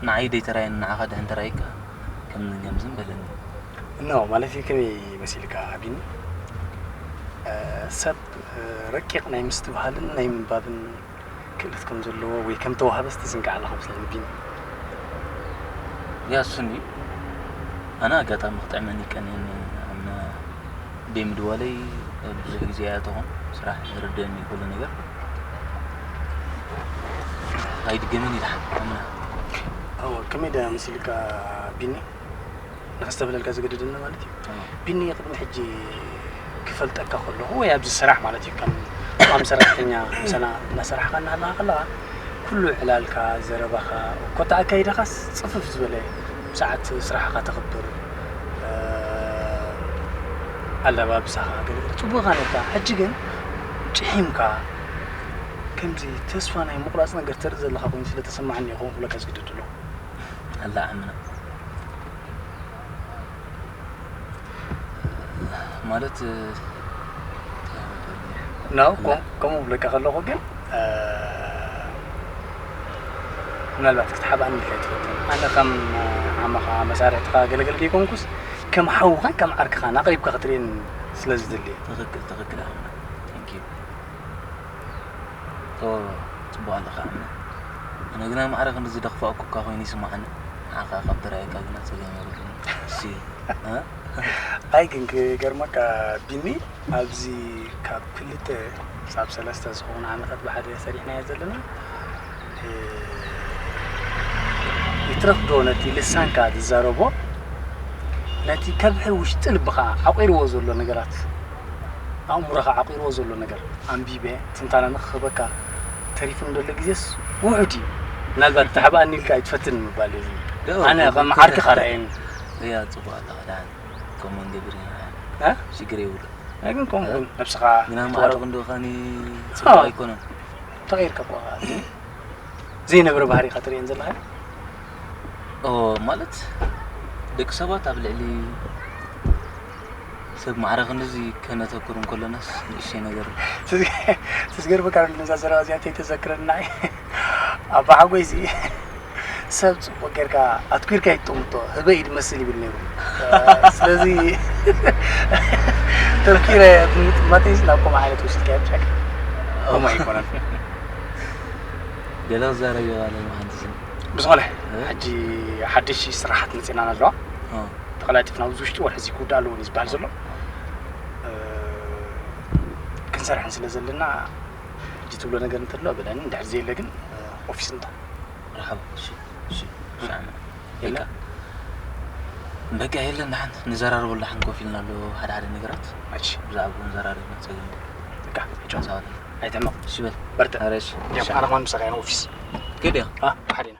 ንዓይ ደይተራየኒ ንዓኻ ድሕን ተራይካ ከም ከምዝን በለኒ። ኖ፣ ማለት እዩ ከመይ መሲልካ ቢኒ? እ፣ ሰብ፣ እ፣ ረቂቕ ናይ ምስትብሃልን ናይ ምንባብን ክእለት ከም ዘለዎ ወይ ከም ተዋህበ ዝተዝንጋዕ ኣለኻ መስለኒ ቢኒ። ያሱኒ፣ ኣነ ኣጋጣሚ ክጥዕመኒ ይቀንየኒ፣ ኣምና ደይ ምድዋለይ ብዙሕ ግዜ እያ ትኾን፣ ስራሕ ዝርደኒ ኩሉ ነገር። ኣይድገምን ይድሓን፣ ኣምና። ኣዎ፣ ከመይ ደኣ መሲልካ ቢኒ? ንኸስተብህለልካ ዝገደደኒ ማለት እዩ። ኣዎ። ቢኒ፣ ቅድሚ ሕጂ ክፈልጠካ ከለኹ ወይ ኣብዚ ስራሕ ማለት እዩ፣ ከም ቋሚ ሰራሕተኛ ምሳና እናሰራሕካ እናሃለኻ ከለኻ፣ ኩሉ ዕላልካ፣ ዘረባኻ፣ ኮታ ኣካይዳኻስ ጽፍፍ ዝበለ፣ ሰዓት ስራሕኻ ተኽብር፣ እ፣ ኣለባብሳኻ፣ ገለ ገለ ጽቡቕ ኢኻ ነርካ። ሕጂ ግን ጭሒምካ፣ ከምዚ ተስፋ ናይ ምቑራጽ ነገር ተርኢ ዘለኻ ኮይኑ ስለ ተሰማዓኒ እዩ ከምኡ ክብለካ ዝግደድ ዘለኹ። ኣላ ዓምና። ማለት፣ እ፣ ኖ፣ ኮ-፣ ከምኡ ክብለካ ከለኹ ግን፣ እ፣ ምናልባት ክትሓብኣኒ ኢልካ ኣይትፈልጥን። ኣነ ከም ዓመኻ መሳርሕትኻ ገለገለ ከይኮንኩስ፣ ከም ሓውኻን ከም ዓርክኻን ኣቕሪብካ ክትርእየኒ ስለ ዝደሊ እየ። ትኽክል፣ ትኽክል ዓምና። Thank you። ኦ፣ ጽቡቕ ኣለኻ ዓምና። ኣነ ግና ማዕረ ክንድዚ ደኽፋእኩካ ኮይኑ ይስምዓኒ። ንዓኻ ካብ ተራእየካ ግና ጸገም የብሉን። እሺ፣ እ? ኣይ፣ ግን ክገርመካ ቢኒ፣ ኣብዚ ካብ ክልተ ክሳብ ሰለስተ ዝኸውን ዓመታት ብሓደ ሰሪሕናዮ ዘለና፣ እ፣ ይትረፍ ዶ ነቲ ልሳንካ ዝዛረቦ፣ ነቲ ከብሕር ውሽጢ ልብኻ ዓቂርዎ ዘሎ ነገራት፣ ኣእምሮኻ ዓቂርዎ ዘሎ ነገር ኣንቢበ ትንታነ ንኽህበካ ተሪፉ ንደሎ ግዜስ ውሑድ እዩ። ምናልባት ተሓብኣኒ ኢልካ ኣይትፈትን ምባል እዩ። ደው፣ ኣነ ከም ዓርክኻ ርኣየኒ። እያ፣ ጽቡቕ ኣለኻ፣ ደሓን። ከምኡ ንገብር ኢና። እ? ሽግር የብሉን። ኣይ፣ ግን ከምኡ እ? ግን ነብስኻ ግና ክትዋዶ-፣ ማዕረ ክንዲ ኻኒ ጽቡቕ ኣዎ። ኣይኮነን። ተቐይርካ እኮ ዘይነብረ ባህሪ ኢኻ ትርእየን ዘለኻ። ኦ፣ ማለት ደቂ ሰባት ኣብ ልዕሊ ሰብ ማዕረ ክንድዚ ከነተኩር እንከለናስ ንእሽተይ ነገር። ትዝገርመካ ነዛ ዘረባ እዚኣ እንተይተዘክረና ኣባ ሓጎይ እዚ ሰብ ጽቡቕ ጌርካ ኣትኲርካ ይጥምቶ፣ ህበይ ድመስል ይብል ነይሩ። ስለዚ ተርኪረ ብምጥማተይስ ናብ ከምኡ ዓይነት ወሲድካዮ ብሻክ ከምኡ ኣይኮነን። ገለ ክዛረብ ይባለ መሃንድስን። ብዝኾነ፣ እ? ሕጂ ሓድሽ ስራሓት መጺእና ኣለዋ። እ። ተቐላጢፍና ኣብዚ ውሽጢ ወርሒ እዚ ክውዳእ ኣለዎ እዩ ዝበሃል ዘሎ። እ፣ ክንሰርሕን ስለ ዘለና፣ ሕጂ ትብሎ ነገር እንተሎ በለኒ፣ እንድሕር ዘየለ ግን፣ እ፣ ኦፊስ እንታ። መርሓባ፣ እሺ፣ እሺ፣ ሻዕና። የለ? ኢልካ። በቃ የለን፣ ደሓን ንዘራረበሉ፣ ደሓን ኮፍ ኢልና ኣሎ ሓደ ሓደ ነገራት። እሺ። ብዛዕባኡ ንዘራረብ፣ ጸገም የለን። በቃ፣ ሕጂ። ሰላም። ኣይትሕመቕ። እሺ በል። በርትዕ። ኧረ እሺ። ያው እሺ። ኣነ ኸማን ምሳኻ እየ ኦፊስ። ግድ እያ። አ፣ ብሓደ ኢና።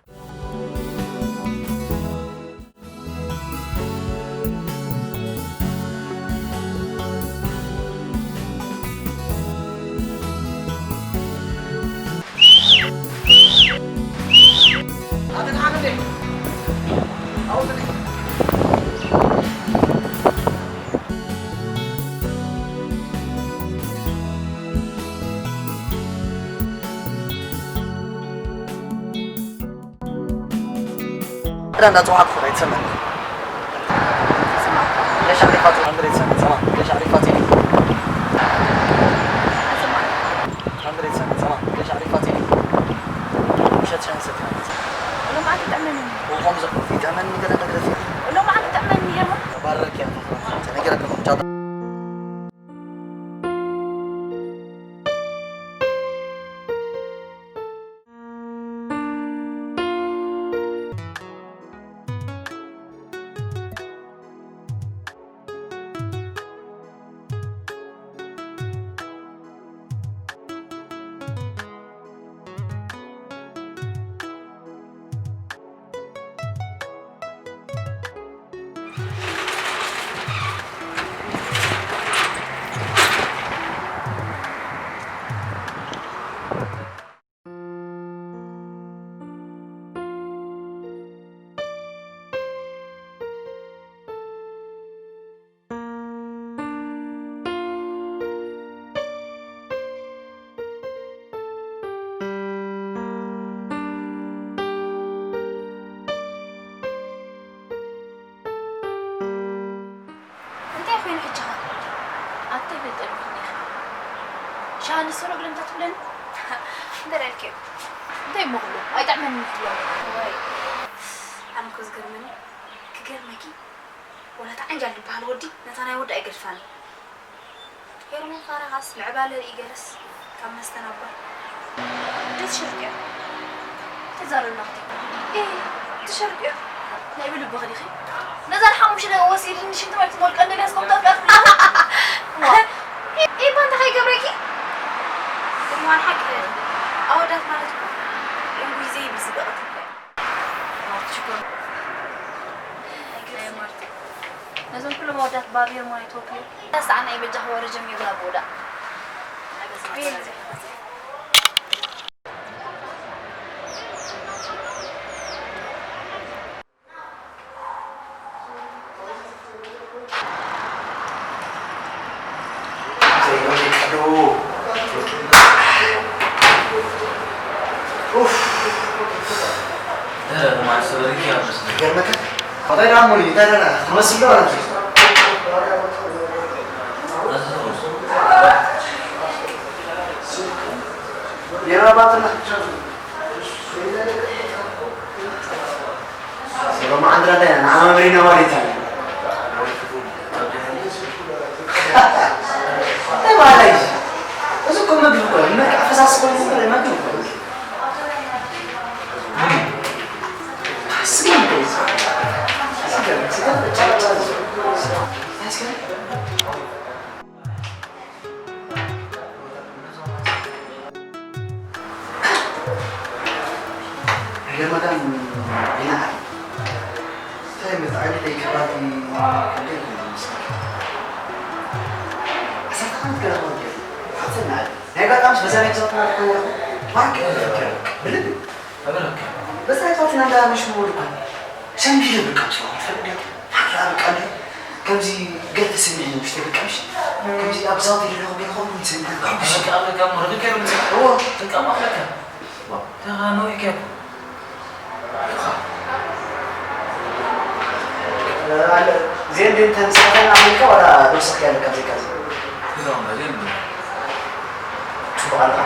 ክዳ እንዳጸዋዕኩ ክዳ ይትሰማዕ። ለሽ ዓሪፋ ጽ-፣ ኣንድሬ ይትሰማዕ። ሰማ፣ ለሽ ዓሪፋ ጽ-፣ ኣንድሬ ይትሰማዕ። ሰማ፣ ለሽ ዓሪፋ ጽ-፣ ውሸት ሻሂ ሰትያ። ሎማዓንቲ ይጥዕመኒ። ወቆም ዘ-፣ ይጥዕመኒ ገለ ነገር ሲ። ሎማዓንቲ ኣነ ሰሮ ግለም ተትብለኒ እንታይ ደልክዮ? እንታይ እሞ ክብሎ? ኣይጠዕመን ክብሎ። ወይ ኣነ እኮ ዝገርመኒ ክገርመኪ ወላ ተዓንጃል ዝበሃል ወዲ ነታ ናይ ወዲ ኣይገድፋን። ሄርሞን ፋራኻስ ምዕባለ ርኢ ገለስ ካብ መስተናጓል ደስ ሽርጥዮ። ተዛረብና ክትይ። እ ትሸርጥዮ። ናይ ብልብኺ ዲኺ? ነዛ ሓሙሽተ ወሲድኒ ሽንቲ ማለት ሞልቀ እንደልያ ስቆምታት ጋር። ዋ። እ ባንታ ከይገብረኪ? እዋን ሓቂ ኣወዳት ማለት እኮ እንጉይ ዘይብል ዝበቐት እኮ። ነዞም ኩሎም ኣወዳት ባብ ሄርሞን ኣይትወክልዮ። ሳዕና ይበጃ ክወረ ጀሚሩ ናብ ወዳ። ሎማዓንቲ ዳኣ ንዓመመሪና ማለት እዩ። እንታይ በሃላይ? እዚ እኮ ምግቢ እኮ እዩ። መልክዕ ፈሳሲ ኮይኑ እምበር ምግቢ እኮ እዩ። ስጋ እኮ እዩ። ስጋ፣ ስጋ፣ ስጋ። ገመዳን ይንዓል። እንታይ መትዓሊ ደይ ከባቢ ክንደይ ይመስል? ዓሰርተ ዓመት ገና እኮ ገይሩ። ሓፍተይ ንዓል። ናይ ኣጋጣሚስ በዛ ናይ ብዛት ማለት ነው። ማርክ ብልብ። በዛ ናይ ብዛት ናንዳ ምሽ ሙሉ እኮ። ሸምቢል በቃ፣ ሰው ፈልግ። ሓራ በቃ፣ እንዴ። ከምዚ ገለ ተሰሚዕኒ ውሽጢ በቃ፣ ምሽ። ከምዚ ኣብ ዛውቲ ደለኹ ገለ ኾይኑ ይሰምዕ። ከምዚ በቃ፣ በቃ፣ ሞረ፣ በቃ፣ ይምጽእ። እዎ። በቃ፣ ማለካ። ዋ፣ ተኻ ነው ይከብ። ዜን ግን ተንሳፈን ኣሜሪካ ዋላ ዶርሰክ ያለ ካብዚ ካብዚ። ጽቡቕ ኣለኻ።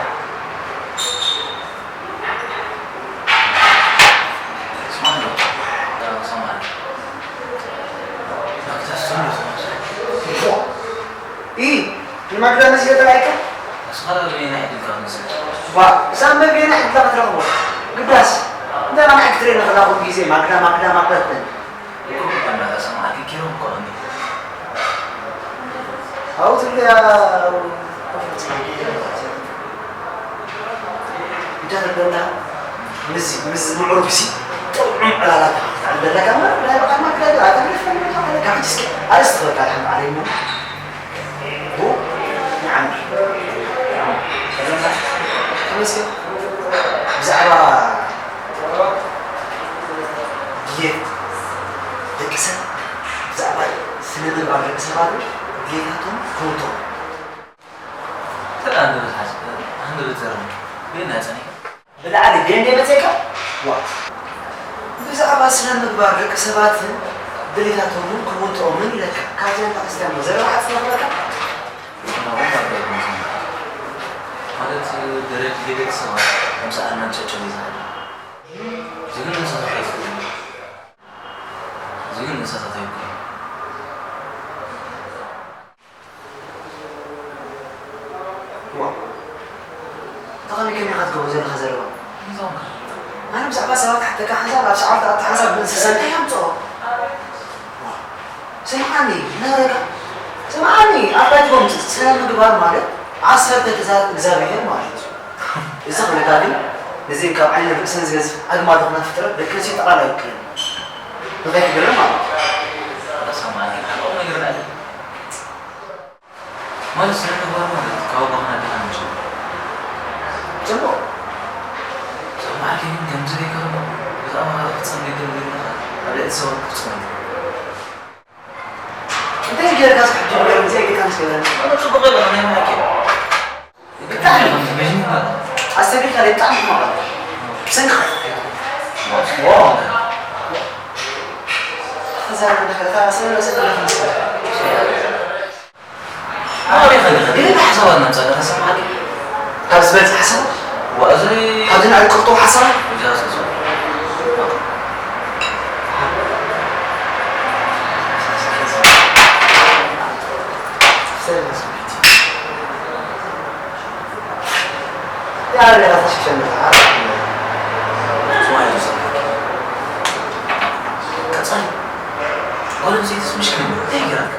ኢ ንማግዳ መስለ ተራይካ። ዋ፣ ሳመ ቤና ዕድላ ክትረኽቦ። ግዳስ እንተ ማንዓ ክትርኢ ንኽላ ኩሉ ግዜ ማግዳ፣ ማግዳ፣ ማግዳ ትብል። ኣብኡ ትብልያ፣ ብጃ ትብለና፣ ምስ፣ ምስ ምዕሩግሲ ጥዑም ዕላላት ክትዕል ዘለካ እምበር፣ ናይ በዓል ማክዳ ግን ኣታ ግደፍ፣ ካብ ሕጂ እስኪ ኣርእስቲ ክበልካ፣ ድሓን በዓለይ እሞ። ቡ ንዓና ተመስገን። ብዛዕባ ድሌት ደቂ ሰብ፣ ብዛዕባ ስነ ምግባር ደቂ ሰባት ድሌታቶም ክውንቶ። ሰላም፣ ሃንደበት ሓስ-፣ ሃንደበት ዘረባ። ቤና ጸኒሑ። ብላዕሊ ገንደ መጸካ? ዋ። ብዛዕባ ስነ ምግባር ደቂ ሰባትን ድሌታቶምን ክውንቶኦምን ኢለካ። ካብዚኣን ተኸስቲያ እሞ ዘረባ ሓጺር ክበልካ? ማለት ደረጃ ደቂ ሰባት ከም ሰኣን ናብ ጨጨም ይዝሓል። እዚ ግን እንስሳት ኣይኮነን። እዚ ግን እንስሳት ኣይኮነን። ዋ፣ እንታይ ከመይ ከመይ ኢኻ ትገብሮ ዘለኻ ዘረባ? እንታይ ኾንካ? ኣነ ብዛዕባ ሰባት ክሓተካ ሓንሳብ ኣብ ሰዓብቲ ኣተሓሳብ ብእንስሳ እንታይ ኣምጽኦ? ዋ፣ ስምዓኒ፣ እናረጋ፣ ስምዓኒ፣ ኣብ ባይትኦም ስነ ምግባር ማለት ዓሰርተ ትእዛዝ እግዚኣብሔር ማለት እዩ። እዚ ክብለካ ግን፣ ነዚን ካብ ዓይኒ ርእሰን ዝገዝፍ ኣግማል ዝኾና ፍጥረት ደቂ ኣንስትዮ ጠቕላላ ኣይውክልን። እንታይ ክገብር ማለት እዩ? ማለት ስነ ምግባር ማለት ካብ ኣቦኻ ኣዴኻ ንጀምር። ጽቡቕ። ሰማዕኪ ግን ከምዚ ደይከሎ፣ ብዛዕባ ካልእ ክትጸምድ ይደሊ ዘለኻ፣ ኣብ ልዕሊ ሰባት ክትጸምድ። እንታይ ጌርካ እስኪ ሕጂ ንገረኒ፣ እንታይ ጌርካ ምስ ገረኒ? ኣነ ጽቡቕ የለን፣ ናይ ማዕኪ። ብጣዕሚ። ኣስተብሂልካ ድዩ? ብጣዕሚ ሕማቕ ኣሎ። ብሰንክኻ። ዋው። ተዛረብ እንዳ ኸለኻ፣ ሰለለ፣ ሰለለ፣ ሰለለ። ኣበይ ኸሊኻ? ገለ ሓሳባት ናምጻእካ ተሰምዓኒ። ካብ ዝበልጽ ሓሳብ፣ ወእዚ ካብዚ ንዕቅርቶ ሓሳብ። እዛ ሰሶ። ቀጻሊ ወለም ዘይትስ ምሽክል እንታይ ይግራክ?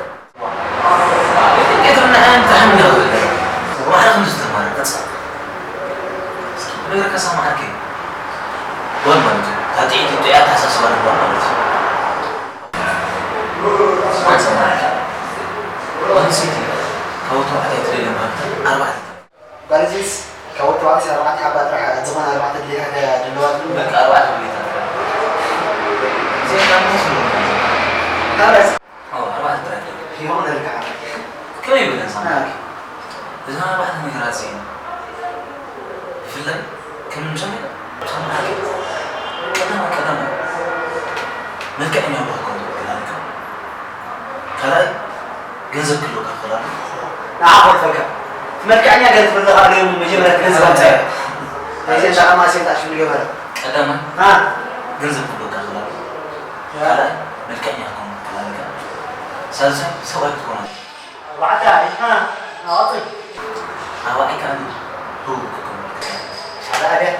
ጓል ኣንስተይቲ ካብ ወዲ ተባዕታይ ትደልዮም ባህርታት ኣርባዕተ። ጓል ኣንስተይቲ ካብ ወዲ ተባዕታይ ኣርባዕተ ሓባ ጥራሕ፣ ዝኾነ ኣርባዕተ ድሌታት እያ ዘለዋ ትብል። በቃ ኣርባዕተ ድሌታት። እዚኣ ካብ መን ትፈልጥ? ካልኣይ ኣዎ፣ ኣርባዕተ ጥራይ። ይኹን ኢልካ። ከመይ ይብለን ሳምናኪ? እዘን ኣርባዕተ ነገራት እዚአን ብፍላይ ከም ንሰምዕ ሳምናኪ ቀዳማይ፣ ቀዳማይ መልክዐኛ ባህል ክኸውን ይኽእል። ካልኣይ ገንዘብ ክህልወካ ክኽእል ኣለዎ። ንዓ ኮርፈልካ። እቲ መልክዐኛ ገለ ትብል ዘለኻ፣ ኣልዮም መጀመርያ ገንዘብ ኣምጻዮ። ናይዚ እንዳቐማ ሴት ኣሽሙ ገበረ። ቀዳማይ አ። ገንዘብ ክህልወካ ክኽእል ኣለዎ። ካልኣይ መልክዐኛ ክትኮን ትኽእል ኣለካ። ሳልሳይ ሰብኣይ ክትኮን ኣለካ። ኣርባዕታይ፣ አ፣ ኣዋጥር። ራብዓይ ከኣ ህቡብ ክትኮን ኣለካ። ሓደ ኣብያት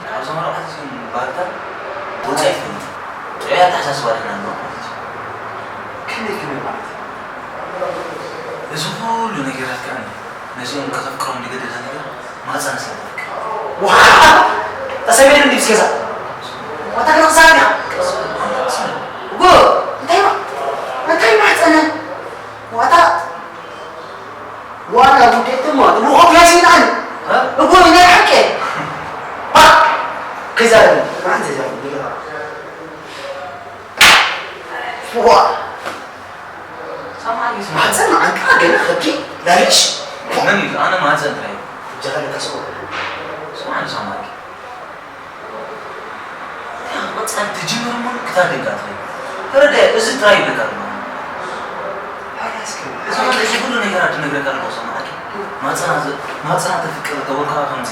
ካብዞም ኣርባዕተ እዚኦም ባህርታት ወጻኢ ትፈልጥ። ጥዑይ ኣተሓሳስባ ደህና ኣለዎ ማለት እዩ። ከመይ ከመይ ማለት እዩ? እዚ ኩሉ ነገራት ከኣ ነዚኦም ከተፍቅሮም ዝገደደ ነገር ማህጸና ስለ ተፍቅር። ዋ! ተሰሚዑ እንዲብስ ገዛ። ዋታ ገዛ ክሳብ ዲኻ? እጎ፣ እንታይ ማ-፣ እንታይ ማህጸነ? ዋታ ዋና ጉዳይ ድማ ልኡኾ ቢያሲን ኣን። እ? እጎ፣ ናይ ሓቂ። ባ! ከይዛረብ፣ ማን ዘይዛረብ፣ ይገባ። ዋ! ሰማዕኒ፣ ሰማዕኒ። ማህጸን፣ ማዓንጣ፣ ገለ፣ ከብዲ፣ ላልሽ። መን እዩ? ኣነ ማህጸን ጥራይ። እጃኻ ለካ ሰው። ሰማዕኒ፣ ሰማዕኒ። ቆጻል ትጅምር እሞ ክታደጋ ትብል። ተረዳእ፣ እዚ ጥራይ ይብለካ ኣለኹ። እዚ ማለት እዚ ኩሉ ነገራት ዝነግረካ ኣለኹ፣ ሰማዕኪ። ማህጸና ዝ-፣ ማህጸና ተፍቅር ተበልካ ከምዚ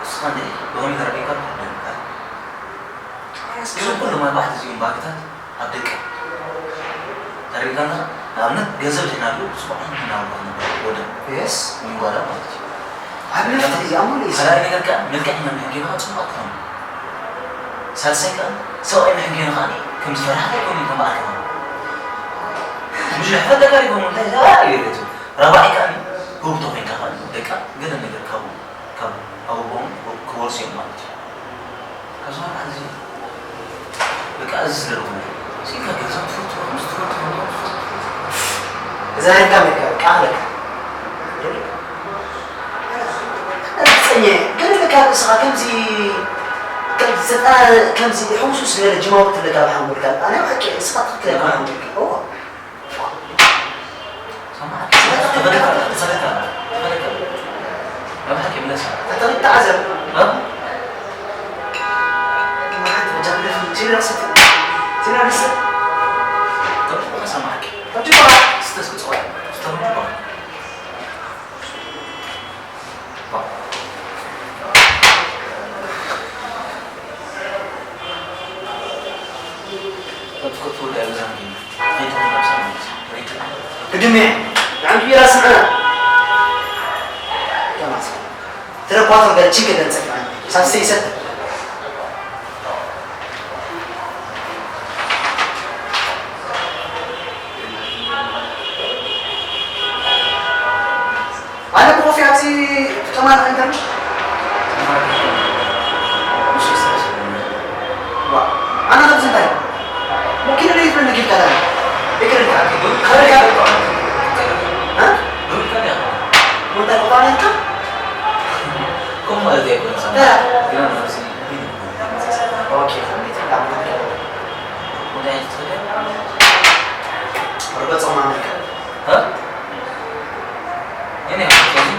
እስኻ እንደ ብኸመይ ተረዲእካ ትኽደን? እዚ ኩሉ መርባሕቲ እዚኦም ባንክታት ኣብ ደቂ ተሪጋና ንኣብነት ገንዘብ ድሕና ኣለዉ ጽቡቕ ንሕና ኣለኹ ነበር ወደ የስ። ምንጓዳ ማለት እዩ። ኣብ ንፍት እዚኣ ሙሉ እዩ። ካልኣይ ነገር ከኣ መልክዕኛ ምሕጊና ጽቡቕ ክኾኑ። ሳልሳይ ከኣ ሰብኣይ ምሕጊና ከኣ ከም ዝፈርሓት ኣይኮኑን ከም በዓል ከማን። ብዙሕ ፈተካ ይኮኑ እንታይ ዘራ እዩ። ራብዓይ ከኣ ህውቶ ኮይንካ ከኣ ደቃ ገለ ነገር ካብኡ ካብ ኣቦቦም ክወርሱ እዮም ማለት እዩ። ካብዞም ኣርባዕተ እዚ በቃ እዚ ስለ ዝኾነ ሲልካ ገንዘብ ትፈቱ፣ ምስ ትፈቱ፣ ትፈቱ። እዛ ሄድካ ሜድካ በቃ ኣለካ። ርግጸኛ እየ። ግን በቃ ንስኻ ከምዚ፣ ከምዚ ዘጠና፣ ከምዚ ሕውሱስ ዝበለ ጅማውቲ ኣለካ ብሓንጎልካ። ኣነ ብሓቂ ንስኻ ትኽክል ኣይኮነ ሓንጎልካ። እዎ። ግድም እየ። ንዓንቱ ቢራ ስምዕና። ተረኳቶ ገለ ችግር ገንጸፍ ሳብ ሰይሰት። ኣነ ብኮፊ ኣብዚ ተማን ኣይንተን። ኣነ ኣብዚ እንታይ? ሙኪን ለይት ምን ጊል ከላል። እግር እንካ። ከበል ያለ ቋን። እ? ምን ከን ያለ? ምን ተቋን እንካ? ኮም ማለት ያለ ሰማ። እ። ግን ኣብዚ ኦኬ፣ እንዴት እንዳምታከለ? ወደ አይነት ተደ። ወደ ጾማ ነካ። እ? የኔ አባቶች